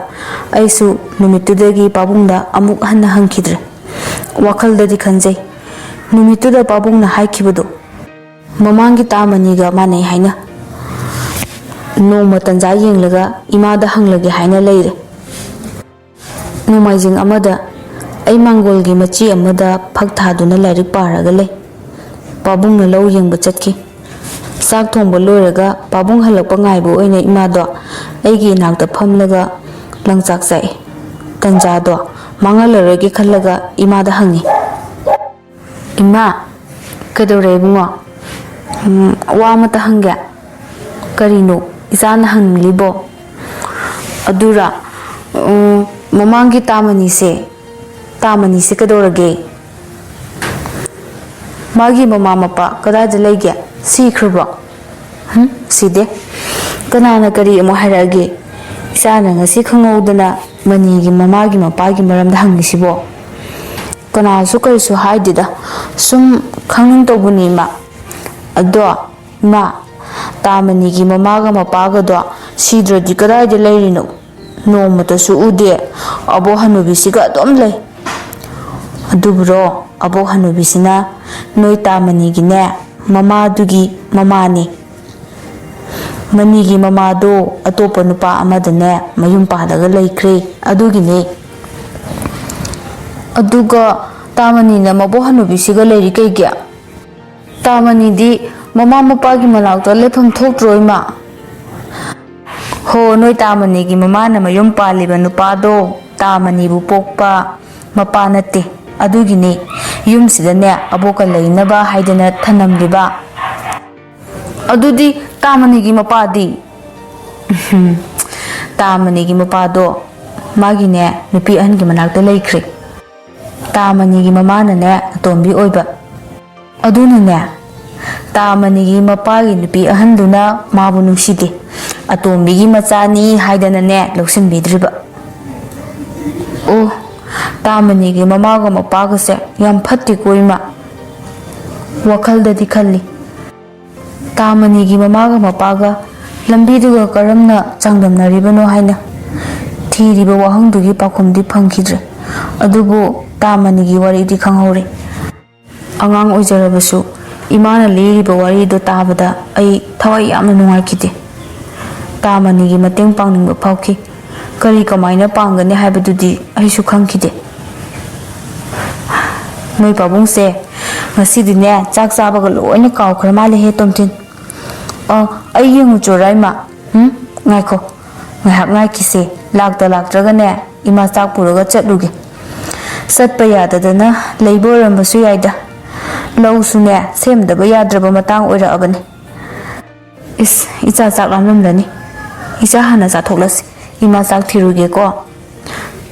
ꯑꯩꯁꯨ ꯅꯨꯃꯤꯠꯇꯨꯗꯒꯤ ꯄꯥꯕꯨꯡꯗ ꯑꯃꯨꯛ ꯍꯟꯅ ꯍꯪꯈꯤꯗ꯭ꯔꯦ꯫ ꯋꯥꯈꯜꯗꯗꯤ ꯈꯟꯖꯩ, ꯅꯨꯃꯤꯠꯇꯨꯗ ꯄꯥꯕꯨꯡꯅ ꯍꯥꯏꯈꯤꯕꯗꯣ ꯃꯃꯥꯡꯒꯤ ꯇꯥ ꯃꯅꯤꯒ ꯃꯥꯟꯅꯩ ꯍꯥꯏꯅ꯫ ꯅꯣꯡꯃ ꯇꯟꯖꯥ ꯌꯦꯡꯂꯒ ꯏꯃꯥꯗ ꯍꯪꯂꯒꯦ ꯍꯥꯏꯅ ꯂꯩꯔꯦ꯫ ꯅꯣꯡꯃꯥꯏꯖꯤꯡ ꯑꯃꯗ ꯑꯩ ꯃꯥꯡꯒꯣꯜꯒꯤ ꯃꯆꯤ ꯑꯃꯗ ꯐꯛ ꯊꯥꯗꯨꯅ ꯂꯥꯏꯔꯤꯛ ꯄꯥꯔꯒ ꯂꯩ꯫ ꯄꯥꯕꯨꯡꯅ ꯂꯧ ꯌꯦꯡꯕ ꯆꯠꯈꯤ꯫ ꯆꯥꯛ ꯊꯣꯡꯕ ꯂꯣꯏꯔꯒ ꯄꯥꯕꯨꯡ ꯍꯜꯂꯛꯄ ꯉꯥꯏꯕ ꯑꯣꯏꯅ ꯏꯃꯥꯗꯣ ꯑꯩꯒꯤ ꯏꯅꯥꯛꯇ ꯐꯝꯂꯒ ꯂꯪꯆꯥꯛ ꯆꯥꯛꯏ꯫ ꯇꯟꯖꯥꯗꯣ ꯃꯥꯡꯍꯜꯂꯔꯣꯏꯒꯦ ꯈꯜꯂꯒ ꯏꯃꯥꯗ ꯍꯪꯉꯤ, ꯏꯃꯥ, ꯀꯩꯗꯧꯔꯦ ꯏꯕꯨꯡꯉꯣ? ꯎꯝ, ꯋꯥ ꯑꯃꯇ ꯍꯪꯒꯦ꯫ ꯀꯔꯤꯅꯣ ꯏꯆꯥꯅ ꯍꯪꯂꯤꯕꯣ? ꯑꯗꯨꯔ, ꯎꯝ, ꯃꯃꯥꯡꯒꯤ ꯇꯥꯃꯅꯤꯁꯦ, ꯇꯥꯃꯅꯤꯁꯦ ꯀꯩꯗꯧꯔꯒꯦ? ꯃꯥꯒꯤ ꯃꯃꯥ ꯃꯄꯥ ꯀꯗꯥꯏꯗ ꯂꯩꯒꯦ? ꯁꯤꯈ꯭ꯔꯕꯣ? ꯍꯨꯝ, ꯁꯤꯗꯦ꯫ ꯀꯅꯥꯅ ꯀꯔꯤ ꯑꯃꯨꯛ ꯍꯥꯏꯔꯛꯑꯒꯦ? ꯏꯆꯥꯅ ꯉꯁꯤ ꯈꯪꯍꯧꯗꯅ ꯃꯅꯤꯒꯤ ꯃꯃꯥꯒꯤ ꯃꯄꯥꯒꯤ ꯃꯔꯝꯗ ꯍꯪꯉꯤꯁꯤꯕꯣ? ꯀꯅꯥꯁꯨ ꯀꯔꯤꯁꯨ ꯍꯥꯏꯗꯦꯗ꯫ ꯁꯨꯝ ꯈꯪꯅꯤꯡ ꯇꯧꯕꯅꯤ, ꯏꯃꯥ꯫ ꯑꯗꯣ, ꯏꯃꯥ, ꯇꯥꯃꯅꯤꯒꯤ ꯃꯃꯥꯒ ꯃꯄꯥꯒꯗꯣ ꯁꯤꯗ꯭ꯔꯗꯤ ꯀꯗꯥꯏꯗ ꯂꯩꯔꯤꯅꯣ? ꯅꯣꯡꯃꯇꯁꯨ ꯎꯗꯦ꯫ ꯑꯕꯣꯛ ꯍꯅꯨꯕꯤꯁꯤꯒ ꯑꯗꯨꯝ ꯂꯩ꯫ ꯑꯗꯨꯕꯨꯔꯣ, ꯑꯕꯣꯛ ꯍꯅꯨꯕꯤꯁꯤꯅ ꯅꯣꯏ ꯇꯥꯃꯅꯤꯒꯤꯅꯦ, ꯃꯃꯥꯗꯨꯒꯤ ꯃꯃꯥꯅꯦ꯫ ꯃꯅꯤꯒꯤ ꯃꯃꯥꯗꯣ ꯑꯇꯣꯞꯄ ꯅꯨꯄꯥ ꯑꯃꯗꯅꯦ ꯃꯌꯨꯝ ꯄꯥꯜꯂꯒ ꯂꯩꯈ꯭ꯔꯦ꯫ ꯑꯗꯨꯒꯤꯅꯦ꯫ ꯑꯗꯨꯒ ꯇꯥꯃꯅꯤꯅ ꯃꯕꯣꯛ ꯍꯅꯨꯕꯤꯁꯤꯒ ꯂꯩꯔꯤ ꯀꯩꯒꯤ? ꯇꯥꯃꯅꯤꯗꯤ ꯃꯃꯥ ꯃꯄꯥꯒꯤ ꯃꯅꯥꯛꯇ ꯂꯩꯐꯝ ꯊꯣꯛꯇ꯭ꯔꯣ, ꯏꯃꯥ? ꯍꯣ, ꯅꯣꯏ ꯇꯥꯃꯅꯤꯒꯤ ꯃꯃꯥꯅ ꯃꯌꯨꯝ ꯄꯥꯜꯂꯤꯕ ꯅꯨꯄꯥꯗꯣ ꯇꯥꯃꯅꯤꯕꯨ ꯄꯣꯛꯄ ꯃꯄꯥ ꯅꯠꯇꯦ꯫ ꯑꯗꯨꯒꯤꯅꯦ ꯌꯨꯝꯁꯤꯗꯅꯦ ꯑꯕꯣꯛꯀ ꯂꯩꯅꯕ ꯍꯥꯏꯗꯅ ꯊꯅꯝꯂꯤꯕ꯫ ꯑꯗꯨꯗꯤ ꯇꯥꯃꯅꯤꯒꯤ ꯃꯄꯥꯗꯤ? ꯎꯝ, ꯇꯥꯃꯅꯤꯒꯤ ꯃꯄꯥꯗꯣ ꯃꯥꯒꯤꯅꯦ ꯅꯨꯄꯤ ꯑꯍꯟꯒꯤ ꯃꯅꯥꯛꯇ ꯂꯩꯈ꯭ꯔꯦ꯫ ꯇꯥꯃꯅꯤꯒꯤ ꯃꯃꯥꯅꯅꯦ ꯑꯇꯣꯝꯕꯤ ꯑꯣꯏꯕ꯫ ꯑꯗꯨꯅꯅꯦ, ꯇꯥꯃꯅꯤꯒꯤ ꯃꯄꯥꯒꯤ ꯅꯨꯄꯤ ꯑꯍꯟꯗꯨꯅ ꯃꯥꯕꯨ ꯅꯨꯡꯁꯤꯗꯦ, ꯑꯇꯣꯝꯕꯤꯒꯤ ꯃꯆꯥꯅꯤ ꯍꯥꯏꯗꯅꯅꯦ ꯂꯧꯁꯤꯟꯕꯤꯗ꯭ꯔꯤꯕ꯫ ꯑꯣ, ꯇꯥꯃꯅꯤꯒꯤ ꯃꯃꯥꯒ ꯃꯄꯥꯒꯁꯦ ꯌꯥꯝ ꯐꯠꯇꯦꯀꯣ, ꯏꯃꯥ꯫ ꯋꯥꯈꯜꯗꯗꯤ ꯈꯜꯂꯤ, ꯇꯥꯃꯅꯤꯒꯤ ꯃꯃꯥꯒ ꯃꯄꯥꯒ ꯂꯝꯕꯤꯗꯨꯒ ꯀꯔꯝꯅ ꯆꯥꯡꯗꯝꯅꯔꯤꯕꯅꯣ ꯍꯥꯏꯅ꯫ ꯊꯤꯔꯤꯕ ꯋꯥꯍꯪꯗꯨꯒꯤ ꯄꯥꯎꯈꯨꯝꯗꯤ ꯐꯪꯈꯤꯗ꯭ꯔꯦ꯫ ꯑꯗꯨꯕꯨ ꯇꯥꯃꯅꯤꯒꯤ ꯋꯥꯔꯤꯗꯤ ꯈꯪꯍꯧꯔꯦ꯫ ꯑꯉꯥꯡ ꯑꯣꯏꯖꯔꯕꯁꯨ ꯏꯃꯥꯅ ꯂꯤꯔꯤꯕ ꯋꯥꯔꯤꯗꯨ ꯇꯥꯕꯗ ꯑꯩ ꯊꯋꯥꯏ ꯌꯥꯝꯅ ꯅꯨꯡꯉꯥꯏꯈꯤꯗꯦ꯫ ꯇꯥꯃꯅꯤꯒꯤ ꯃꯇꯦꯡ ꯄꯥꯡꯅꯤꯡꯕ ꯐꯥꯎꯈꯤ꯫ ꯀꯔꯤ ꯀꯃꯥꯏꯅ ꯄꯥꯡꯒꯅꯤ ꯍꯥꯏꯕꯗꯨꯗꯤ ꯑꯩꯁꯨ ꯈꯪꯈꯤꯗꯦ꯫ ꯅꯣꯏ ꯄꯥꯕꯨꯡꯁꯦ ꯉꯁꯤꯗꯤꯅꯦ ꯆꯥꯛ ꯆꯥꯕꯒ ꯂꯣꯏꯅ ꯀꯥꯎꯈ꯭ꯔ ꯃꯥꯜꯂꯦꯍꯦ, ꯇꯣꯝꯊꯤꯟ꯫ ꯑ, ꯑꯩ ꯌꯦꯡꯉꯨꯆꯣꯔꯥ, ꯏꯃꯥ? ꯎꯝ? ꯉꯥꯏꯈꯣ, ꯉꯥꯏꯍꯥꯛ ꯉꯥꯏꯈꯤꯁꯦ꯫ ꯂꯥꯛꯇ ꯂꯥꯛꯇ꯭ꯔꯒꯅꯦ, ꯏꯃꯥ ꯆꯥꯛ ꯄꯨꯔꯒ ꯆꯠꯂꯨꯒꯦ꯫ ꯆꯠꯄ ꯌꯥꯗꯗꯅ ꯂꯩꯕ ꯑꯣꯏꯔꯝꯕꯁꯨ ꯌꯥꯏꯗ꯫ ꯂꯧꯁꯨꯅꯦ, ꯁꯦꯝꯗꯕ ꯌꯥꯗ꯭ꯔꯕ ꯃꯇꯥꯡ ꯑꯣꯏꯔꯛꯑꯕꯅꯤ꯫ ꯏꯁ, ꯏꯆꯥ ꯆꯥꯛ ꯂꯥꯝꯂꯝꯂꯅꯤ꯫ ꯏꯆꯥ ꯍꯥꯟꯅ ꯆꯥꯊꯣꯛꯂꯁꯤ꯫ ꯏꯃꯥ ꯆꯥꯛ ꯊꯤꯔꯨꯒꯦꯀꯣ꯫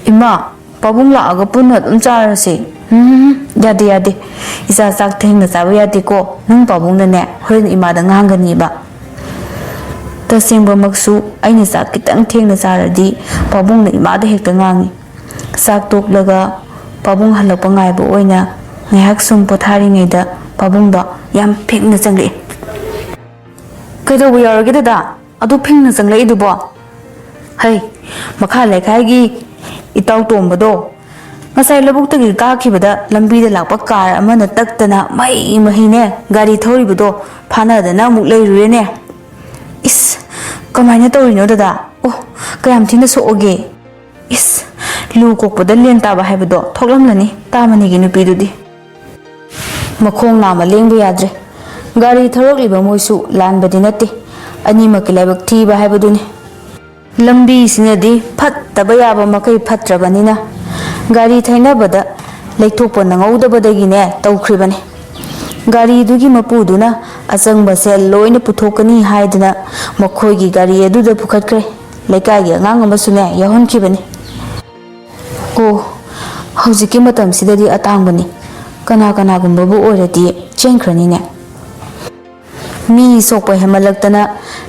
ꯏꯃꯥ, ꯄꯥꯕꯨꯡ ꯂꯥꯛꯑꯒ ꯄꯨꯟꯅ ꯑꯗꯨꯝ ꯆꯥꯔꯁꯦ꯫ ꯎꯝ, ꯌꯥꯗꯦ, ꯌꯥꯗꯦ꯫ ꯏꯆꯥ ꯆꯥꯛ ꯊꯦꯡꯅ ꯆꯥꯕ ꯌꯥꯗꯦꯀꯣ꯫ ꯅꯪ ꯄꯥꯕꯨꯡꯅꯅꯦ, ꯍꯣꯔꯦꯟ ꯏꯃꯥꯗ ꯉꯥꯡꯒꯅꯤꯕ꯫ ꯇꯁꯦꯡꯕꯃꯛꯁꯨ ꯑꯩꯅ ꯆꯥꯛ ꯈꯤꯇꯪ ꯊꯦꯡꯅ ꯆꯥꯔꯗꯤ ꯄꯥꯕꯨꯡꯅ ꯏꯃꯥꯗ ꯍꯦꯛꯇ ꯉꯥꯡꯉꯤ꯫ ꯆꯥꯛ ꯇꯣꯛꯂꯒ ꯄꯥꯕꯨꯡ ꯍꯜꯂꯛꯄ ꯉꯥꯏꯕ ꯑꯣꯏꯅ ꯉꯥꯏꯍꯥꯛ ꯁꯨꯝ ꯄꯣꯊꯥꯔꯤꯉꯩꯗ ꯄꯥꯕꯨꯡꯗꯣ ꯌꯥꯝ ꯐꯤꯡꯅ ꯆꯪꯂꯛꯑꯦ꯫ "ꯀꯩꯗꯧꯕ ꯌꯥꯎꯔꯒꯦ ꯗꯗꯥ? ꯑꯗꯨ ꯐꯤꯡꯅ ꯆꯪꯂꯛꯏꯗꯨꯕꯣ?" "ꯍꯩ, ꯃꯈꯥ ꯂꯩꯀꯥꯏꯒꯤ ꯏꯇꯥꯎ ꯇꯣꯝꯕꯗꯣ ꯉꯁꯥꯏ ꯂꯧꯕꯨꯛꯇꯒꯤ ꯀꯥꯈꯤꯕꯗ ꯂꯝꯕꯤꯗ ꯂꯥꯛꯄ ꯀꯥꯔ ꯑꯃꯅ ꯇꯛꯇꯅ ꯃꯍꯩ ꯃꯍꯩꯅꯦ ꯒꯥꯔꯤ ꯊꯧꯔꯤꯕꯗꯣ ꯐꯥꯅꯗꯅ ꯑꯃꯨꯛ ꯂꯩꯔꯨꯔꯦꯅꯦ꯫" "ꯏꯁ, ꯀꯃꯥꯏꯅ ꯇꯧꯔꯤꯅꯣ ꯗꯗꯥ? ꯑꯣ, ꯀꯌꯥꯝ ꯊꯤꯅ ꯁꯣꯛꯑꯒꯦ?" "ꯏꯁ, ꯂꯨ ꯀꯣꯛꯄꯗ ꯂꯦꯟ ꯇꯥꯕ ꯍꯥꯏꯕꯗꯣ ꯊꯣꯛꯂꯝꯂꯅꯤ ꯇꯥꯃꯅꯤꯒꯤ ꯅꯨꯄꯤꯗꯨꯗꯤ꯫" ꯃꯈꯣꯡ ꯅꯥꯝꯃ ꯂꯦꯡꯕ ꯌꯥꯗ꯭ꯔꯦ꯫ ꯒꯥꯔꯤ ꯊꯧꯔꯛꯂꯤꯕ ꯃꯣꯏꯁꯨ ꯂꯥꯟꯕꯗꯤ ꯅꯠꯇꯦ꯫ ꯑꯅꯤꯃꯛꯀꯤ ꯂꯥꯏꯕꯛ ꯊꯤꯕ ꯍꯥꯏꯕꯗꯨꯅꯤ꯫ ꯂꯝꯕꯤꯁꯤꯅꯗꯤ ꯐꯠꯇꯕ ꯌꯥꯕ ꯃꯈꯩ ꯐꯠꯇ꯭ꯔꯕꯅꯤꯅ ꯒꯥꯔꯤ ꯊꯩꯅꯕꯗ ꯂꯩꯊꯣꯛꯄ ꯅꯪꯍꯧꯗꯕꯗꯒꯤꯅꯦ ꯇꯧꯈ꯭ꯔꯤꯕꯅꯤ꯫ ꯒꯥꯔꯤꯗꯨꯒꯤ ꯃꯄꯨꯗꯨꯅ ꯑꯆꯪꯕ ꯁꯦꯜ ꯂꯣꯏꯅ ꯄꯨꯊꯣꯛꯀꯅꯤ ꯍꯥꯏꯗꯨꯅ ꯃꯈꯣꯏꯒꯤ ꯒꯥꯔꯤ ꯑꯗꯨꯗ ꯄꯨꯈꯠꯈ꯭ꯔꯦ꯫ ꯂꯩꯀꯥꯏꯒꯤ ꯑꯉꯥꯡ ꯑꯃꯁꯨꯅꯦ ꯌꯥꯎꯍꯟꯈꯤꯕꯅꯤ꯫ ꯑꯣ, ꯍꯧꯖꯤꯛꯀꯤ ꯃꯇꯝꯁꯤꯗꯗꯤ ꯑꯇꯥꯡꯕꯅꯤ꯫ ꯀꯅꯥ ꯀꯅꯥꯒꯨꯝꯕꯕꯨ ꯑꯣꯏꯔꯗꯤ ꯆꯦꯟꯈ꯭ꯔꯅꯤꯅꯦ꯫ ꯃꯤ ꯁꯣꯛꯄ ꯍꯦꯟꯃꯜꯂꯛꯇꯅ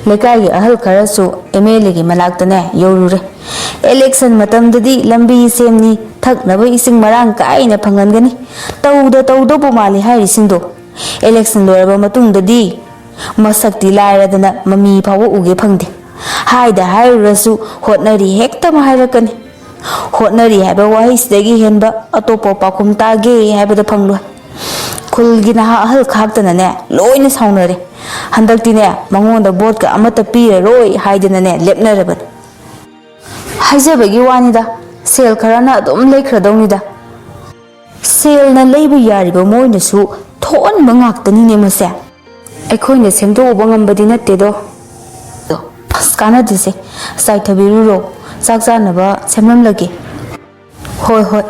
ꯂꯩꯀꯥꯏꯒꯤ ꯑꯍꯜ ꯈꯔꯁꯨ ꯑꯦꯝ ꯑꯦꯜ ꯑꯦꯒꯤ ꯃꯅꯥꯛꯇꯅꯦ ꯌꯧꯔꯨꯔꯦ꯫ "ꯏꯂꯦꯛꯁꯟ ꯃꯇꯝꯗꯗꯤ ꯂꯝꯕꯤ ꯁꯦꯝꯅꯤ, ꯊꯛꯅꯕ ꯏꯁꯤꯡ ꯃꯔꯥꯡ ꯀꯥꯏꯅ ꯐꯪꯍꯟꯒꯅꯤ꯫ ꯇꯧꯗ ꯇꯧꯗꯧꯕ ꯃꯥꯜꯂꯤ ꯍꯥꯏꯔꯤꯁꯤꯡꯗꯣ꯫ ꯏꯂꯦꯛꯁꯟ ꯂꯣꯏꯔꯕ ꯃꯇꯨꯡꯗꯗꯤ ꯃꯁꯛꯇꯤ ꯂꯥꯏꯔꯗꯅ ꯃꯃꯤ ꯐꯥꯎꯕ ꯎꯒꯦ ꯐꯪꯗꯦ꯫ ꯍꯥꯏꯗ ꯍꯥꯏꯔꯨꯔꯁꯨ ꯍꯣꯠꯅꯔꯤ ꯍꯦꯛꯇ ꯍꯥꯏꯔꯛꯀꯅꯤ꯫ ꯍꯣꯠꯅꯔꯤ ꯍꯥꯏꯕ ꯋꯥꯍꯩꯁꯤꯗꯒꯤ ꯍꯦꯟꯕ ꯑꯇꯣꯞꯄ ꯄꯥꯎꯈꯨꯝ ꯇꯥꯒꯦ ꯍꯥꯏꯕꯗ ꯐꯪꯂꯣꯏ꯫ ꯈꯨꯜꯒꯤ ꯅꯍꯥ ꯑꯍꯜ ꯈꯥꯛꯇꯅꯅꯦ ꯂꯣꯏꯅ ꯁꯥꯎꯅꯔꯦ꯫ ꯍꯟꯗꯛꯇꯤꯅꯦ ꯃꯉꯣꯟꯗ ꯚꯣꯠꯀ ꯑꯃꯠꯇ ꯄꯤꯔꯔꯣꯏ ꯍꯥꯏꯗꯅꯅꯦ ꯂꯦꯞꯅꯔꯕꯅꯤ꯫" ꯍꯥꯏꯖꯕꯒꯤ ꯋꯥꯅꯤꯗ, ꯁꯦꯜ ꯈꯔꯅ ꯑꯗꯨꯝ ꯂꯩꯈ꯭ꯔꯗꯧꯅꯤꯗ꯫ ꯁꯦꯜꯅ ꯂꯩꯕ ꯌꯥꯔꯤꯕ ꯃꯣꯏꯅꯁꯨ ꯊꯣꯛꯍꯟꯕ ꯉꯥꯛꯇꯅꯤꯅꯦ ꯃꯁꯦ꯫ ꯑꯩꯈꯣꯏꯅ ꯁꯦꯝꯗꯣꯛꯎꯕ ꯉꯝꯕꯗꯤ ꯅꯠꯇꯦꯗꯣ꯫ ꯑꯁ, ꯀꯥꯟꯅꯗꯦꯁꯦ, ꯆꯥꯏꯊꯕꯤꯔꯨꯔꯣ, ꯆꯥꯛ ꯆꯥꯅꯕ ꯁꯦꯝꯂꯝꯂꯒꯦ꯫ ꯍꯣꯏ, ꯍꯣꯏ꯫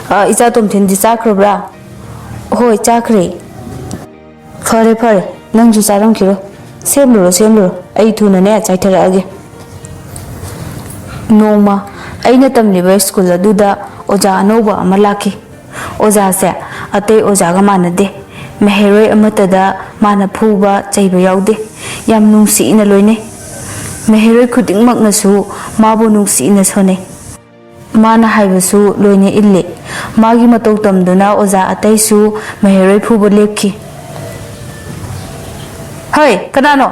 ꯑ, ꯏꯆꯥ ꯇꯣꯝꯊꯤꯟꯗꯤ ꯆꯥꯈ꯭ꯔꯕ꯭ꯔꯥ? ꯍꯣꯏ, ꯆꯥꯈ꯭ꯔꯦ꯫ ꯐꯔꯦ ꯐꯔꯦ, ꯅꯪꯁꯨ ꯆꯥꯔꯝꯈꯤꯔꯣ꯫ ꯁꯦꯝꯂꯨꯔꯣ ꯁꯦꯝꯂꯨꯔꯣ, ꯑꯩ ꯊꯨꯅꯅꯦ ꯆꯥꯏꯊꯔꯛꯑꯒꯦ꯫ ꯅꯣꯡꯃ ꯑꯩꯅ ꯇꯝꯂꯤꯕ ꯁ꯭ꯀꯨꯜ ꯑꯗꯨꯗ ꯑꯣꯖꯥ ꯑꯅꯧꯕ ꯑꯃ ꯂꯥꯛꯈꯤ꯫ ꯑꯣꯖꯥꯁꯦ ꯑꯇꯩ ꯑꯣꯖꯥꯒ ꯃꯥꯟꯅꯗꯦ꯫ ꯃꯍꯩꯔꯣꯏ ꯑꯃꯠꯇꯗ ꯃꯥꯅ ꯐꯨꯕ ꯆꯩꯕ ꯌꯥꯎꯗꯦ꯫ ꯌꯥꯝ ꯅꯨꯡꯁꯤꯅ ꯂꯣꯏꯅꯩ꯫ ꯃꯍꯩꯔꯣꯏ ꯈꯨꯗꯤꯡꯃꯛꯅꯁꯨ ꯃꯥꯕꯨ ꯅꯨꯡꯁꯤꯅ ꯁꯣꯟꯅꯩ꯫ ꯃꯥꯅ ꯍꯥꯏꯕꯁꯨ ꯂꯣꯏꯅ ꯏꯜꯂꯤ꯫ ꯃꯥꯒꯤ ꯃꯇꯧ ꯇꯝꯗꯨꯅ ꯑꯣꯖꯥ ꯑꯇꯩꯁꯨ ꯃꯍꯩꯔꯣꯏ ꯐꯨꯕ ꯂꯦꯞꯈꯤ꯫ "ꯍꯩ, ꯀꯅꯥꯅꯣ?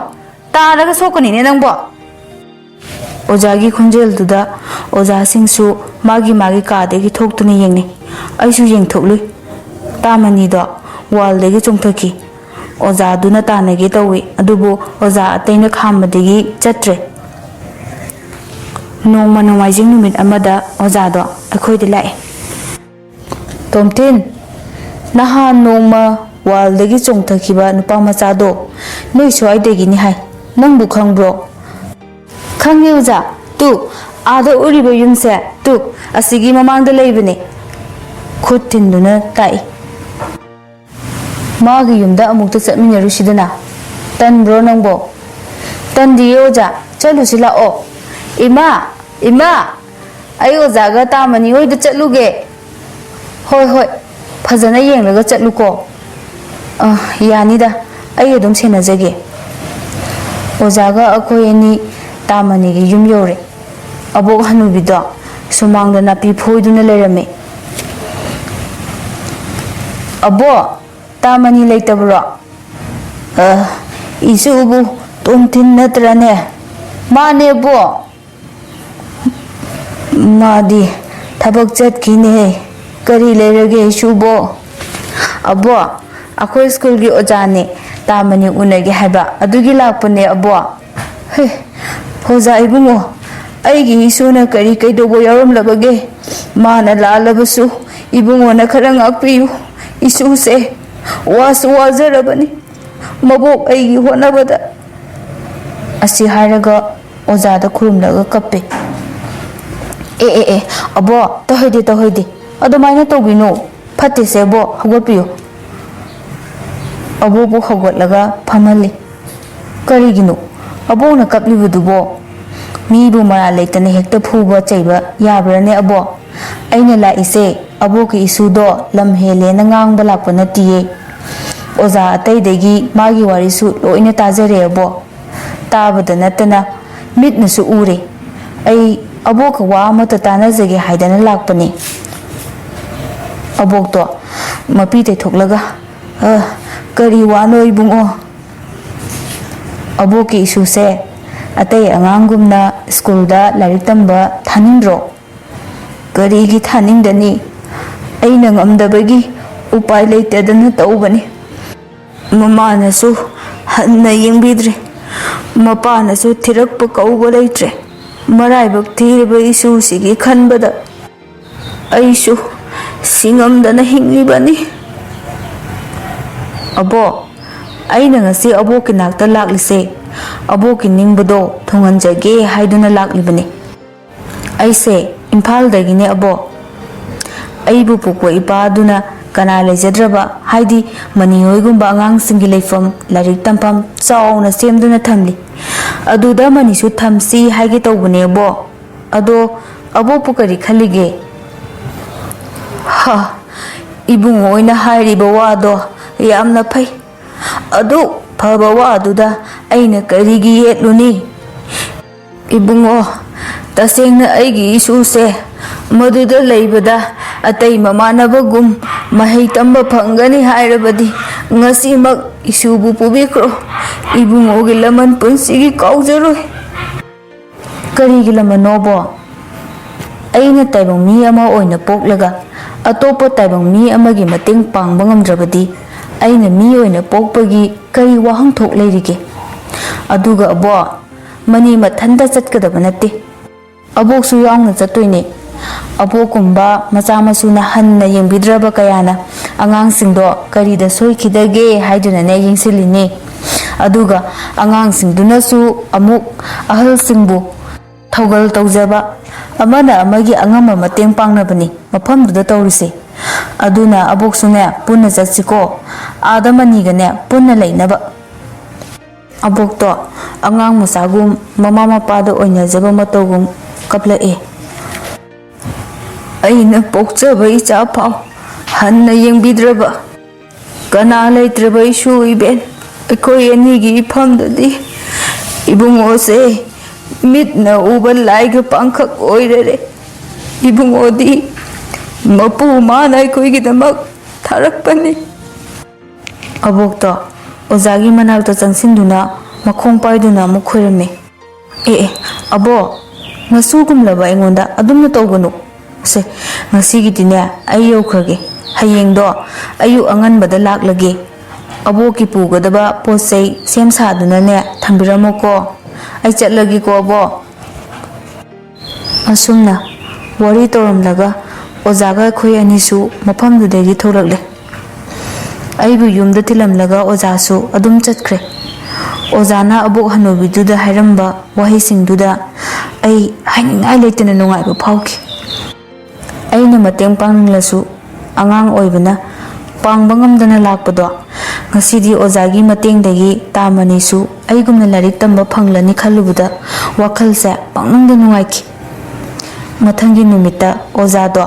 ꯇꯥꯔꯒ ꯁꯣꯛꯀꯅꯤꯅꯦ ꯅꯪꯕꯣ!" ꯑꯣꯖꯥꯒꯤ ꯈꯣꯟꯖꯦꯜꯗꯨꯗ ꯑꯣꯖꯥꯁꯤꯡꯁꯨ ꯃꯥꯒꯤ ꯃꯥꯒꯤ ꯀꯥꯗꯒꯤ ꯊꯣꯛꯇꯨꯅ ꯌꯦꯡꯅꯩ꯫ ꯑꯩꯁꯨ ꯌꯦꯡꯊꯣꯛꯂꯨꯏ꯫ ꯇꯥꯃꯅꯤꯗꯣ ꯋꯥꯜꯗꯒꯤ ꯆꯣꯡꯊꯈꯤ꯫ ꯑꯣꯖꯥꯗꯨꯅ ꯇꯥꯟꯅꯒꯦ ꯇꯧꯏ, ꯑꯗꯨꯕꯨ ꯑꯣꯖꯥ ꯑꯇꯩꯅ ꯈꯥꯝꯕꯗꯒꯤ ꯆꯠꯇ꯭ꯔꯦ꯫ ꯅꯣꯡꯃ ꯅꯣꯡꯃꯥꯏꯖꯤꯡ ꯅꯨꯃꯤꯠ ꯑꯃꯗ ꯑꯣꯖꯥꯗꯣ ꯑꯩꯈꯣꯏꯗ ꯂꯥꯛꯑꯦ꯫ "ꯇꯣꯝꯊꯤꯟ, ꯅꯍꯥꯟ ꯅꯣꯡꯃ ꯋꯥꯜꯗꯒꯤ ꯆꯣꯡꯊꯈꯤꯕ ꯅꯨꯄꯥ ꯃꯆꯥꯗꯣ ꯅꯣꯏ ꯁ꯭ꯋꯥꯏꯗꯒꯤꯅꯤ ꯍꯥꯏ꯫ ꯅꯪꯕꯨ ꯈꯪꯕ꯭ꯔꯣ?" "ꯈꯪꯉꯦ ꯑꯣꯖꯥ꯫ ꯇꯨ, ꯑꯥꯗ ꯎꯔꯤꯕ ꯌꯨꯝꯁꯦ, ꯇꯨ, ꯑꯁꯤꯒꯤ ꯃꯃꯥꯡꯗ ꯂꯩꯕꯅꯦ꯫" ꯈꯨꯠ ꯊꯤꯟꯗꯨꯅ ꯇꯥꯛꯏ꯫ "ꯃꯥꯒꯤ ꯌꯨꯝꯗ ꯑꯃꯨꯛꯇ ꯆꯠꯃꯤꯟꯅꯔꯨꯁꯤꯗꯅ꯫ ꯇꯟꯕ꯭ꯔꯣ ꯅꯪꯕꯣ?" "ꯇꯟꯗꯤꯌꯦ ꯑꯣꯖꯥ, ꯆꯠꯂꯨꯁꯤ ꯂꯥꯛꯑꯣ꯫" "ꯏꯃꯥ, ꯏꯃꯥ, ꯑꯩ ꯑꯣꯖꯥꯒ ꯇꯥꯃꯅꯤ ꯍꯣꯏꯗ ꯆꯠꯂꯨꯒꯦ꯫" "ꯍꯣꯏ, ꯍꯣꯏ, ꯐꯖꯅ ꯌꯦꯡꯂꯒ ꯆꯠꯂꯨꯀꯣ꯫" "ꯑ, ꯌꯥꯅꯤꯗ, ꯑꯩ ꯑꯗꯨꯝ ꯁꯦꯟꯅꯖꯒꯦ꯫" ꯑꯣꯖꯥꯒ ꯑꯩꯈꯣꯏ ꯑꯅꯤ ꯇꯥꯃꯅꯤꯒꯤ ꯌꯨꯝ ꯌꯧꯔꯦ꯫ ꯑꯕꯣꯛ ꯍꯅꯨꯕꯤꯗꯣ ꯁꯨꯃꯥꯡꯗ ꯅꯥꯄꯤ ꯐꯣꯏꯗꯨꯅ ꯂꯩꯔꯝꯃꯤ꯫ "ꯑꯕꯣꯛ, ꯇꯥꯃꯅꯤ ꯂꯩꯇꯕ꯭ꯔꯣ?" "ꯑ, ꯏꯁꯨꯕꯨ ꯇꯣꯝꯊꯤꯟ ꯅꯠꯇ꯭ꯔꯅꯦ?" "ꯃꯥꯅꯦ, ꯑꯕꯣꯛ꯫" "ꯃꯥꯗꯤ ꯊꯕꯛ ꯆꯠꯈꯤꯅꯦ꯫ ꯀꯔꯤ ꯂꯩꯔꯒꯦ ꯏꯁꯨꯕꯣ?" "ꯑꯕꯣꯛ, ꯑꯩꯈꯣꯏ ꯁ꯭ꯀꯨꯜꯒꯤ ꯑꯣꯖꯥꯅꯦ, ꯇꯥꯃꯅꯤ ꯎꯅꯒꯦ ꯍꯥꯏꯕ, ꯑꯗꯨꯒꯤ ꯂꯥꯛꯄꯅꯦ, ꯑꯕꯣꯛ꯫" "ꯍꯦ, ꯑꯣꯖꯥ ꯏꯕꯨꯡꯉꯣ, ꯑꯩꯒꯤ ꯏꯁꯨꯅ ꯀꯔꯤ ꯀꯩꯗꯧꯕ ꯌꯥꯎꯔꯝꯂꯕꯒꯦ? ꯃꯥꯅ ꯂꯥꯜꯂꯕꯁꯨ ꯏꯕꯨꯡꯉꯣꯅ ꯈꯔ ꯉꯥꯛꯄꯤꯌꯨ꯫ ꯏꯁꯨꯁꯦ ꯋꯥꯁꯨ ꯋꯥꯖꯔꯕꯅꯤ ꯃꯕꯣꯛ ꯑꯩꯒꯤ ꯍꯣꯠꯅꯕꯗ꯫" ꯑꯁꯤ ꯍꯥꯏꯔꯒ ꯑꯣꯖꯥꯗ ꯈꯨꯔꯨꯝꯂꯒ ꯀꯞꯄꯦ꯫ "ꯑꯦ, ꯑꯦ, ꯑꯦ, ꯑꯕꯣ, ꯇꯧꯍꯩꯗꯦ, ꯇꯧꯍꯩꯗꯦ, ꯑꯗꯨꯃꯥꯏꯅ ꯇꯧꯕꯤꯅꯨ꯫ ꯐꯠꯇꯦꯁꯦ ꯑꯕꯣ, ꯍꯧꯒꯠꯄꯤꯌꯨ꯫" ꯑꯕꯣꯛꯄꯨ ꯍꯧꯒꯠꯂꯒ ꯐꯝꯍꯜꯂꯤ꯫ "ꯀꯔꯤꯒꯤꯅꯣ ꯑꯕꯣꯛꯅ ꯀꯞꯂꯤꯕꯗꯨꯕꯣ? ꯃꯤꯕꯨ ꯃꯔꯥꯜ ꯂꯩꯇꯅ ꯍꯦꯛꯇ ꯐꯨꯕ ꯆꯩꯕ ꯌꯥꯕ꯭ꯔꯥꯅꯦ ꯑꯕꯣꯛ? ꯑꯩꯅ ꯂꯥꯛꯏꯁꯦ ꯑꯕꯣꯛꯀꯤ ꯏꯁꯨꯗꯣ ꯂꯝ ꯍꯦꯜꯂꯦꯅ ꯉꯥꯡꯕ ꯂꯥꯛꯄ ꯅꯠꯇꯤꯌꯦ꯫ ꯑꯣꯖꯥ ꯑꯇꯩꯗꯒꯤ ꯃꯥꯒꯤ ꯋꯥꯔꯤꯁꯨ ꯂꯣꯏꯅ ꯇꯥꯖꯔꯦ ꯑꯕꯣꯛ꯫ ꯇꯥꯕꯗ ꯅꯠꯇꯅ ꯃꯤꯠꯅꯁꯨ ꯎꯔꯦ꯫ ꯑꯩ ꯑꯕꯣꯛꯀ ꯋꯥ ꯑꯃꯇ ꯇꯥꯟꯅꯖꯒꯦ ꯍꯥꯏꯗꯅ ꯂꯥꯛꯄꯅꯤ꯫" ꯑꯕꯣꯛꯇꯣ ꯃꯄꯤ ꯇꯩꯊꯣꯛꯂꯒ, "ꯑ, ꯀꯔꯤ ꯋꯥꯅꯣ ꯏꯕꯨꯡꯉꯣ? ꯑꯕꯣꯛꯀꯤ ꯏꯁꯨꯁꯦ ꯑꯇꯩ ꯑꯉꯥꯡꯒꯨꯝꯅ ꯁ꯭ꯀꯨꯜꯗ ꯂꯥꯏꯔꯤꯛ ꯇꯝꯕ ꯊꯥꯅꯤꯡꯗ꯭ꯔꯣ?" "ꯀꯔꯤꯒꯤ ꯊꯥꯅꯤꯡꯗꯅꯤ? ꯑꯩꯅ ꯉꯝꯗꯕꯒꯤ ꯎꯄꯥꯏ ꯂꯩꯇꯗꯅ ꯇꯧꯕꯅꯤ꯫ ꯃꯃꯥꯅꯁꯨ ꯍꯟꯅ ꯌꯦꯡꯕꯤꯗ꯭ꯔꯦ, ꯃꯄꯥꯅꯁꯨ ꯊꯤꯔꯛꯄ ꯀꯧꯕ ꯂꯩꯇ꯭ꯔꯦ꯫ ꯃꯔꯥꯏꯕꯛ ꯊꯤꯔꯕ ꯏꯁꯨꯁꯤꯒꯤ ꯈꯟꯕꯗ ꯑꯩꯁꯨ ꯁꯤꯉꯝꯗꯅ ꯍꯤꯡꯂꯤꯕꯅꯤ꯫" "ꯑꯕꯣꯛ, ꯑꯩꯅ ꯉꯁꯤ ꯑꯕꯣꯛꯀꯤ ꯅꯥꯛꯇ ꯂꯥꯛꯂꯤꯁꯦ ꯑꯕꯣꯛꯀꯤ ꯅꯤꯡꯕꯗꯣ ꯊꯨꯡꯍꯟꯖꯒꯦ ꯍꯥꯏꯗꯨꯅ ꯂꯥꯛꯂꯤꯕꯅꯤ꯫ ꯑꯩꯁꯦ ꯏꯝꯐꯥꯜꯗꯒꯤꯅꯦ ꯑꯕꯣꯛ꯫ ꯑꯩꯕꯨ ꯄꯣꯛꯄ ꯏꯄꯥ ꯑꯗꯨꯅ ꯀꯅꯥ ꯂꯩꯖꯗ꯭ꯔꯕ, ꯍꯥꯏꯗꯤ ꯃꯅꯤ ꯍꯣꯏꯒꯨꯝꯕ ꯑꯉꯥꯡꯁꯤꯡꯒꯤ ꯂꯩꯐꯝ, ꯂꯥꯏꯔꯤꯛ ꯇꯝꯐꯝ ꯆꯥꯎꯅ ꯁꯦꯝꯗꯨꯅ ꯊꯝꯂꯤ꯫ ꯑꯗꯨꯗ ꯃꯅꯤꯁꯨ ꯊꯝꯁꯤ ꯍꯥꯏꯒꯦ ꯇꯧꯕꯅꯦ ꯑꯕꯣꯛ꯫ ꯑꯗꯣ ꯑꯕꯣꯛꯄꯨ ꯀꯔꯤ ꯈꯜꯂꯤꯒꯦ?" "ꯍ, ꯏꯕꯨꯡꯉꯣ ꯍꯣꯏꯅ ꯍꯥꯏꯔꯤꯕ ꯋꯥꯗꯣ ꯌꯥꯝꯅ ꯐꯩ꯫ ꯑꯗꯨ ꯐꯕ ꯋꯥꯗꯨꯗ ꯑꯩꯅ ꯀꯔꯤꯒꯤ ꯌꯦꯠꯂꯨꯅꯤ? ꯏꯕꯨꯡꯉꯣ, ꯇꯁꯦꯡꯅ ꯑꯩꯒꯤ ꯏꯁꯨꯁꯦ ꯃꯗꯨꯗ ꯂꯩꯕꯗ ꯑꯇꯩ ꯃꯃꯥꯟꯅꯕꯒꯨꯝ ꯃꯍꯩ ꯇꯝꯕ ꯐꯪꯒꯅꯤ ꯍꯥꯏꯔꯕꯗꯤ ꯉꯁꯤꯃꯛ ꯏꯁꯨꯕꯨ ꯄꯨꯕꯤꯈ꯭ꯔꯣ꯫ ꯏꯕꯨꯡꯉꯣꯒꯤ ꯂꯃꯟ ꯄꯨꯟꯁꯤꯒꯤ ꯀꯥꯎꯖꯔꯣꯏ꯫" "ꯀꯔꯤꯒꯤ ꯂꯃꯟꯅꯣꯕꯣ? ꯑꯩꯅ ꯇꯥꯏꯕꯪ ꯃꯤ ꯑꯃ ꯑꯣꯏꯅ ꯄꯣꯛꯂꯒ ꯑꯇꯣꯞꯄ ꯇꯥꯏꯕꯪ ꯃꯤ ꯑꯃꯒꯤ ꯃꯇꯦꯡ ꯄꯥꯡꯕ ꯉꯝꯗ꯭ꯔꯕꯗꯤ ꯑꯩꯅ ꯃꯤ ꯑꯣꯏꯅ ꯄꯣꯛꯄꯒꯤ ꯀꯔꯤ ꯋꯥꯍꯟꯊꯣꯛ ꯂꯩꯔꯤꯒꯦ? ꯑꯗꯨꯒ ꯑꯕꯣꯛ, ꯃꯅꯤ ꯃꯊꯟꯇ ꯆꯠꯀꯗꯕ ꯅꯠꯇꯦ꯫ ꯑꯕꯣꯛꯁꯨ ꯌꯥꯎꯅ ꯆꯠꯇꯣꯏꯅꯦ꯫ ꯑꯕꯣꯛꯀꯨꯝꯕ ꯃꯆꯥ ꯃꯁꯨꯅ ꯍꯟꯅ ꯌꯦꯡꯕꯤꯗ꯭ꯔꯕ ꯀꯌꯥꯅ ꯑꯉꯥꯡꯁꯤꯡꯗꯣ ꯀꯔꯤꯗ ꯁꯣꯏꯈꯤꯗꯒꯦ ꯍꯥꯏꯗꯨꯅꯅꯦ ꯌꯦꯡꯁꯤꯜꯂꯤꯅꯦ꯫ ꯑꯗꯨꯒ ꯑꯉꯥꯡꯁꯤꯡꯗꯨꯅꯁꯨ ꯑꯃꯨꯛ ꯑꯍꯜꯁꯤꯡꯕꯨ ꯊꯧꯒꯜ ꯇꯧꯖꯕ, ꯑꯃꯅ ꯑꯃꯒꯤ ꯑꯉꯝꯕ ꯃꯇꯦꯡ ꯄꯥꯡꯅꯕꯅꯤ ꯃꯐꯝꯗꯨꯗ ꯇꯧꯔꯤꯁꯦ꯫ ꯑꯗꯨꯅ ꯑꯕꯣꯛꯁꯨꯅꯦ, ꯄꯨꯟꯅ ꯆꯠꯁꯤꯀꯣ, ꯑꯥꯗ ꯃꯅꯤꯒꯅꯦ ꯄꯨꯟꯅ ꯂꯩꯅꯕ꯫ ꯑꯕꯣꯛꯇꯣ ꯑꯉꯥꯡ ꯃꯆꯥꯒꯨꯝ, ꯃꯃꯥ ꯃꯄꯥꯗ ꯑꯣꯏꯅꯖꯕ ꯃꯇꯧꯒꯨꯝ ꯀꯞꯂꯛꯑꯦ꯫ ꯑꯩꯅ ꯄꯣꯛꯆꯕ ꯏꯆꯥ ꯐꯥꯎ ꯍꯟꯅ ꯌꯦꯡꯕꯤꯗ꯭ꯔꯕ, ꯀꯅꯥ ꯂꯩꯇ꯭ꯔꯕ ꯏꯁꯨ ꯏꯕꯦꯟ ꯑꯩꯈꯣꯏ ꯑꯅꯤꯒꯤ ꯏꯐꯝꯗꯗꯤ ꯏꯕꯨꯡꯉꯣꯁꯦ ꯃꯤꯠꯅ ꯎꯕ ꯂꯥꯏꯒ ꯄꯥꯡꯈꯛ ꯑꯣꯏꯔꯔꯦ꯫ ꯏꯕꯨꯡꯉꯣꯗꯤ ꯃꯄꯨ ꯃꯥꯅ ꯑꯩꯈꯣꯏꯒꯤꯗꯃꯛ ꯊꯥꯔꯛꯄꯅꯤ꯫ ꯑꯕꯣꯛꯇꯣ ꯑꯣꯖꯥꯒꯤ ꯃꯅꯥꯛꯇ ꯆꯪꯁꯤꯟꯗꯨꯅ ꯃꯈꯣꯡ ꯄꯥꯏꯗꯨꯅ ꯑꯃꯨꯛ ꯈꯣꯏꯔꯝꯃꯤ꯫ "ꯑꯦ, ꯑꯦ, ꯑꯕꯣꯛ, ꯉꯁꯨꯒꯨꯝꯂꯕ ꯑꯩꯉꯣꯟꯗ ꯑꯗꯨꯝꯅ ꯇꯧꯒꯅꯨ꯫ ꯁꯦ, ꯉꯁꯤꯒꯤꯗꯤꯅꯦ ꯑꯩ ꯌꯧꯈ꯭ꯔꯒꯦ꯫ ꯍꯌꯦꯡꯗꯣ ꯑꯌꯨꯛ ꯑꯉꯟꯕꯗ ꯂꯥꯛꯂꯒꯦ꯫ ꯑꯕꯣꯛꯀꯤ ꯄꯨꯒꯗꯕ ꯄꯣꯠ ꯆꯩ ꯁꯦꯝ ꯁꯥꯗꯨꯅꯅꯦ ꯊꯝꯕꯤꯔꯝꯃꯣꯀꯣ꯫ ꯑꯩ ꯆꯠꯂꯒꯦꯀꯣ, ꯑꯕꯣꯛ꯫" ꯑꯁꯨꯝꯅ ꯋꯥꯔꯤ ꯇꯧꯔꯝꯂꯒ ꯑꯣꯖꯥꯒ ꯑꯩꯈꯣꯏ ꯑꯅꯤꯁꯨ ꯃꯐꯝꯗꯨꯗꯒꯤ ꯊꯣꯛꯂꯛꯂꯦ꯫ ꯑꯩꯕꯨ ꯌꯨꯝꯗ ꯊꯤꯜꯂꯝꯂꯒ ꯑꯣꯖꯥꯁꯨ ꯑꯗꯨꯝ ꯆꯠꯈ꯭ꯔꯦ꯫ ꯑꯣꯖꯥꯅ ꯑꯕꯣꯛ ꯍꯅꯨꯕꯤꯗꯨꯗ ꯍꯥꯏꯔꯝꯕ ꯋꯥꯍꯩꯁꯤꯡꯗꯨꯗ ꯑꯩ ꯍꯥꯏꯅꯤꯡꯉꯥꯏ ꯂꯩꯇꯅ ꯅꯨꯡꯉꯥꯏꯕ ꯐꯥꯎꯈꯤ꯫ ꯑꯩꯅ ꯃꯇꯦꯡ ꯄꯥꯡꯅꯤꯡꯂꯁꯨ ꯑꯉꯥꯡ ꯑꯣꯏꯕꯅ ꯄꯥꯡꯕ ꯉꯝꯗꯅ ꯂꯥꯛꯄꯗꯣ, ꯉꯁꯤꯗꯤ ꯑꯣꯖꯥꯒꯤ ꯃꯇꯦꯡꯗꯒꯤ ꯇꯥꯃꯅꯤꯁꯨ ꯑꯩꯒꯨꯝꯅ ꯂꯥꯏꯔꯤꯛ ꯇꯝꯕ ꯐꯪꯂꯅꯤ ꯈꯜꯂꯨꯕꯗ ꯋꯥꯈꯜꯁꯦ ꯄꯪꯅꯨꯡꯗ ꯅꯨꯡꯉꯥꯏꯈꯤ꯫ ꯃꯊꯪꯒꯤ ꯅꯨꯃꯤꯠꯇ ꯑꯣꯖꯥꯗꯣ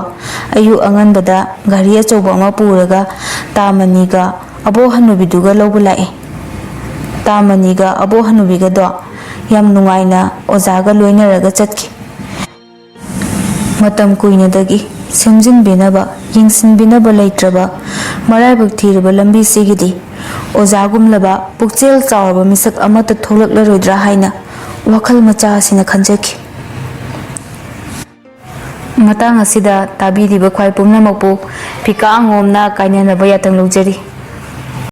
ꯑꯌꯨꯛ ꯑꯉꯟꯕꯗ ꯒꯥꯔꯤ ꯑꯆꯧꯕ ꯑꯃ ꯄꯨꯔꯒ ꯇꯥꯃꯅꯤꯒ ꯑꯕꯣꯛ ꯍꯅꯨꯕꯤꯗꯨꯒ ꯂꯧꯕ ꯂꯥꯛꯏ꯫ ꯇꯥꯃꯅꯤꯒ ꯑꯕꯣꯛ ꯍꯅꯨꯕꯤꯒꯗꯣ ꯌꯥꯝ ꯅꯨꯡꯉꯥꯏꯅ ꯑꯣꯖꯥꯒ ꯂꯣꯏꯅꯔꯒ ꯆꯠꯈꯤ꯫ ꯃꯇꯝ ꯀꯨꯏꯅꯗꯒꯤ ꯁꯦꯝꯖꯤꯟꯕꯤꯅꯕ, ꯌꯦꯡꯁꯤꯟꯕꯤꯅꯕ ꯂꯩꯇ꯭ꯔꯕ ꯃꯔꯥꯏꯕꯛ ꯊꯤꯔꯕ ꯂꯝꯕꯤꯁꯤꯒꯤꯗꯤ ꯑꯣꯖꯥꯒꯨꯝꯂꯕ ꯄꯨꯛꯆꯦꯜ ꯆꯥꯎꯔꯕ ꯃꯤꯁꯛ ꯑꯃꯠꯇ ꯊꯣꯛꯂꯛꯂꯔꯣꯏꯗ꯭ꯔꯥ ꯍꯥꯏꯅ ꯋꯥꯈꯜ ꯃꯆꯥ ꯑꯁꯤꯅ ꯈꯟꯖꯈꯤ꯫ ꯃꯇꯥꯡ ꯑꯁꯤꯗ ꯇꯥꯕꯤꯔꯤꯕ ꯈ꯭ꯋꯥꯏ ꯄꯨꯝꯅꯃꯛꯄꯨ ꯐꯤꯀꯥ ꯑꯉꯣꯝꯅ ꯀꯥꯏꯅꯅꯕ ꯌꯥꯊꯪ ꯂꯧꯖꯔꯤ꯫